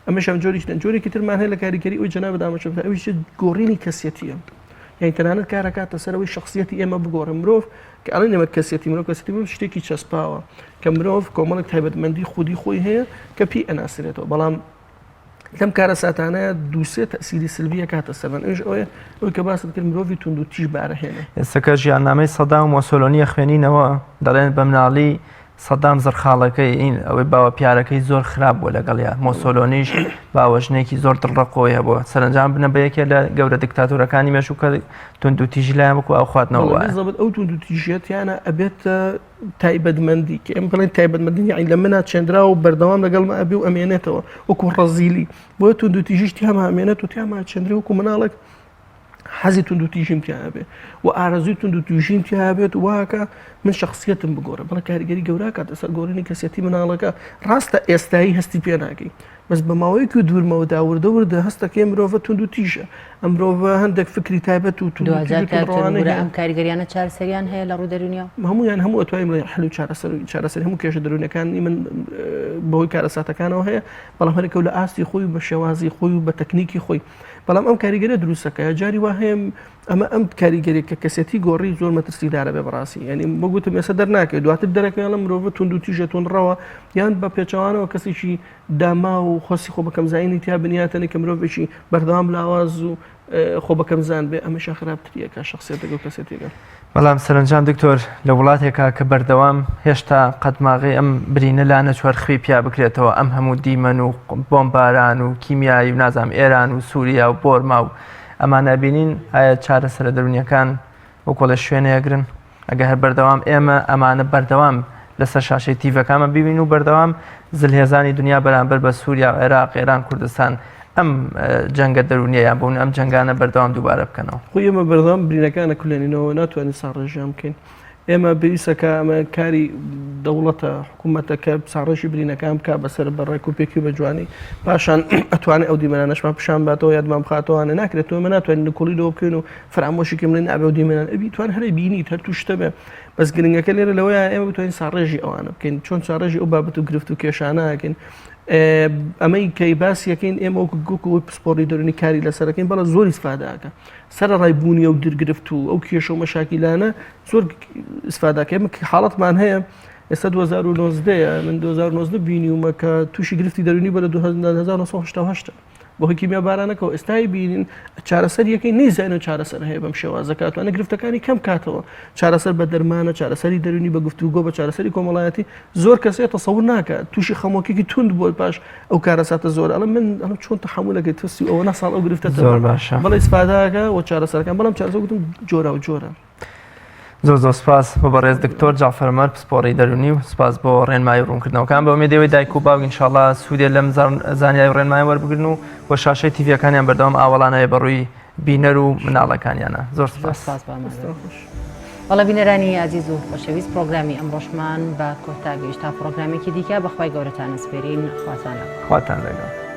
ئەمەش ئەم جۆریش جۆرێکی ترمان هەیە لە کاریگەری ئەوی جەنابت ئاماژە بە ئەویش گۆڕینی کەسێتیە یعنی تەنانەت کارەکاتە سەرەوەی شخصیەتی ئێمە بگۆڕە مرۆڤ کە ئەڵێن ئێمە کەسێتی مرۆڤ کەسێتی مرۆڤ شتێکی چەسپاوە کە مرۆڤ کۆمەڵێک تایبەتمەندی خودی خۆی هەیە کە پێی ئەناسرێتەوە بەڵام لەم کارەساتانە دووسێ تەسیری سلبیە کاتە سەرمان ئەوش ئەوەیە ئەوی کە باست کرد مرۆڤی توند و تیژ بارەهێنێ ئێستاکە ژیاننامەی سەدام و مۆسۆلۆنی ئەخوێنینەوە دەڵێن بە مناڵی سەدام زڕخاڵەکەی این ئەوەی باوە پیارەکەی زۆر خراپ بووە لەگەڵیا مۆسۆلۆنیش باوەژنێکی زۆر دڵڕەقۆی هەبووە سەرەنجام بنە بە یەکێ لە گەورە دیکتاتۆرەکانی مێژوو کە توندوتیژی لایان وەکو ئاو خواردنەوە وایە. بەڵێ ئەو توندوتیژیەتیانە ئەبێتە تایبەتمەندی کە ئێمە بڵێن تایبەتمەندی یعنی لە منا چێندراوە و بەردەوام لەگەڵمە ئەبێ و ئەمێنێتەوە وەکو ڕەزیلی بۆیە توندوتیژیش تیاما ئەمێنێت و تیاما چێندرێ وەکو مناڵێک حەزی توندوتیژیم تیا بێ و ئارەزوی توندوتیژیم تیا بێت واکە من شخصیتم بگۆڕە بەڵێ کاریگەری گەورە کاتە سەر گۆڕینی کەسێتی مناڵەکە ڕاستە ئێستایی هەستی پێ ناکەی بەس بە ماوەیەکی و دوورمەوەدا وردە وردە هەستەکەی مرۆڤە توند و تیژە ئەم مرۆڤە هەندێک فکری تایبەت و توند دواجار کاکتەر ئەم کاریگەریانە چارەسەریان هەیە لە ڕوو دەروونیەوە هەمویان هەموو ئەتوانین بڵێین حل و چارەسەر چارەسەری هەموو کێشە دەروونەکانی من بەهۆی کارەساتەکانەوە هەیە بەڵام هەرێکە لە ئاستی خۆی و بە شێوازی خۆی و بە تەکنیکی خۆی بەڵام ئەم کاریگەرە دروستەکە جاری وا هەیە ئەمە ئەم کاریگەری کە کەسێتی گۆڕی زۆر مەترسیدارە بێ بەڕاستی یعنی بگوتم ئێستا دەرناکەێت دواتر دەرەکەڵە مرۆڤ توند و تیژە توندڕەوە یان بە پێچەوانەوە کەسێکی داما و خۆسی خۆ بەکەمزانینی تیا بنیاتەنی کە مرۆڤێکی بەردەوام لاواز و خۆ بەکەمزان بێ ئەمەشە خراپتریەکە شخصیەتەکە و کەسێتیەکە. بەڵام سەرەنجام دکتۆر لە وڵاتێکا کە بەردەوام هێشتا قەدماغەی ئەم برینە لا نەچوار خوێی پیا بکرێتەوە ئەم هەموو دیمەن و بۆمباران و کیمیایی و نازانم ئێران و سووریا و بۆرما و ئەمانە بینین ئایا چارەسەرە دەروونیەکان وەکۆڵێ شوێنێ ئەگرن ئەگەر هەر بەردەوام ئێمە ئەمانە بەردەوام لەسەر شاشەی تیڤەکانمە ببین و بەردەوام زلهێزانی دنیا بەرامبەر بە سووریا عێراق ئێران کوردستان ئەم جەنگە دەروونیە یان بوون ئەم جەنگانە بەردەوام دووبارە بکەنەوە. خۆ ئێمە بەردەوام برینەکانە کولێنینەوە ناتوانین ساڕێژیان بکەین. ئێمە پێویستە کە ئەمە کاری دەوڵەتە حکوومەتە کە ساڕێژی برینەکان بک بەسەر بە ڕێک و پێکی و بە جوانی پاشان ئەتوانێت ئەو دیمەنانەشمان پیشان باتەوە یادمان بخاتەوانە ناکرێت تۆ ئێمە ناتوانین نکۆڵی لەوە بکەین و فرامۆشی کەم لێ نابێ و دیمەنان ئەبی توان هەرێ بینیت هەر تو شتە بێ بەس گرنگەکە لێرە لەوەیە ئێمە بتوانین ساڕێژی ئەوانە بکەین چۆن ساڕێژی ئەو بابەت و گرفت و کێشانەکەین ئەمەی کەی باس یەکەین ئێمە وەکو گوکو پسپۆڕی دەرونی کاری لەسەرەکەین بەڵە زۆر ئیسفادەکە سەرەڕای بوونی ئەو درگرفت و ئەو کێشە و مەشاکیلانە زۆر ئیسفادەکە ئێمە حاڵەتمان هەیە ئێستا 2019 من 2019 بینیومە کە تووشی گرفتی دەرونی بە لە 1988. بەهۆی کیمیابارانەکەوە ئێستای بینین چارەسەریەکەی نەیزانین چارەسەر هەیە بەم شێوازە کاتوانێت گرفتەکانی کەم کاتەوە چارەسەر بە دەرمانە چارەسەری دەرونی بە گفتوگۆ بە چارەسەری کۆمەڵایەتی زۆر کەسێ تەسەور ناکات تووشی خەمۆکێکی توند بووە پاش ئەو کارەساتە زۆر ئەڵێ من ئەڵێم چۆن تەحەمولەکەی ترسی ئەوە نە ساڵ ئەو گرفتە زۆر باشە بەڵێ ئیسفادەکە و چارەسەرەکان بەڵام چارەسەر گوتم جۆرا و جۆرە زۆر زۆر سپاس بۆ بەڕێز دکتۆر جعفر عمر پسپۆڕی دەرونی و سپاس بۆ ڕێنمایی و ڕوونکردنەوەکان بە ئومێدەوەی دایک و باوک ئینشاڵڵا سوودێ لەم زانیاری و ڕێنمایی وەربگرن و و شاشەی تیڤیەکانیان بەردەوام ئاوەڵانەوێ بەڕووی بینەر و مناڵەکانیانە زۆر سپاس. بەڵێ بینەرانی ئازیز و خۆشەویست پرۆگرامی ئەمڕۆشمان بە کۆتا گەیشت تا پرۆگرامێکی دیکە بەخوای گەورەتان ئەسپێرین خواتان لەگەڵ. خواتان لەگەڵ.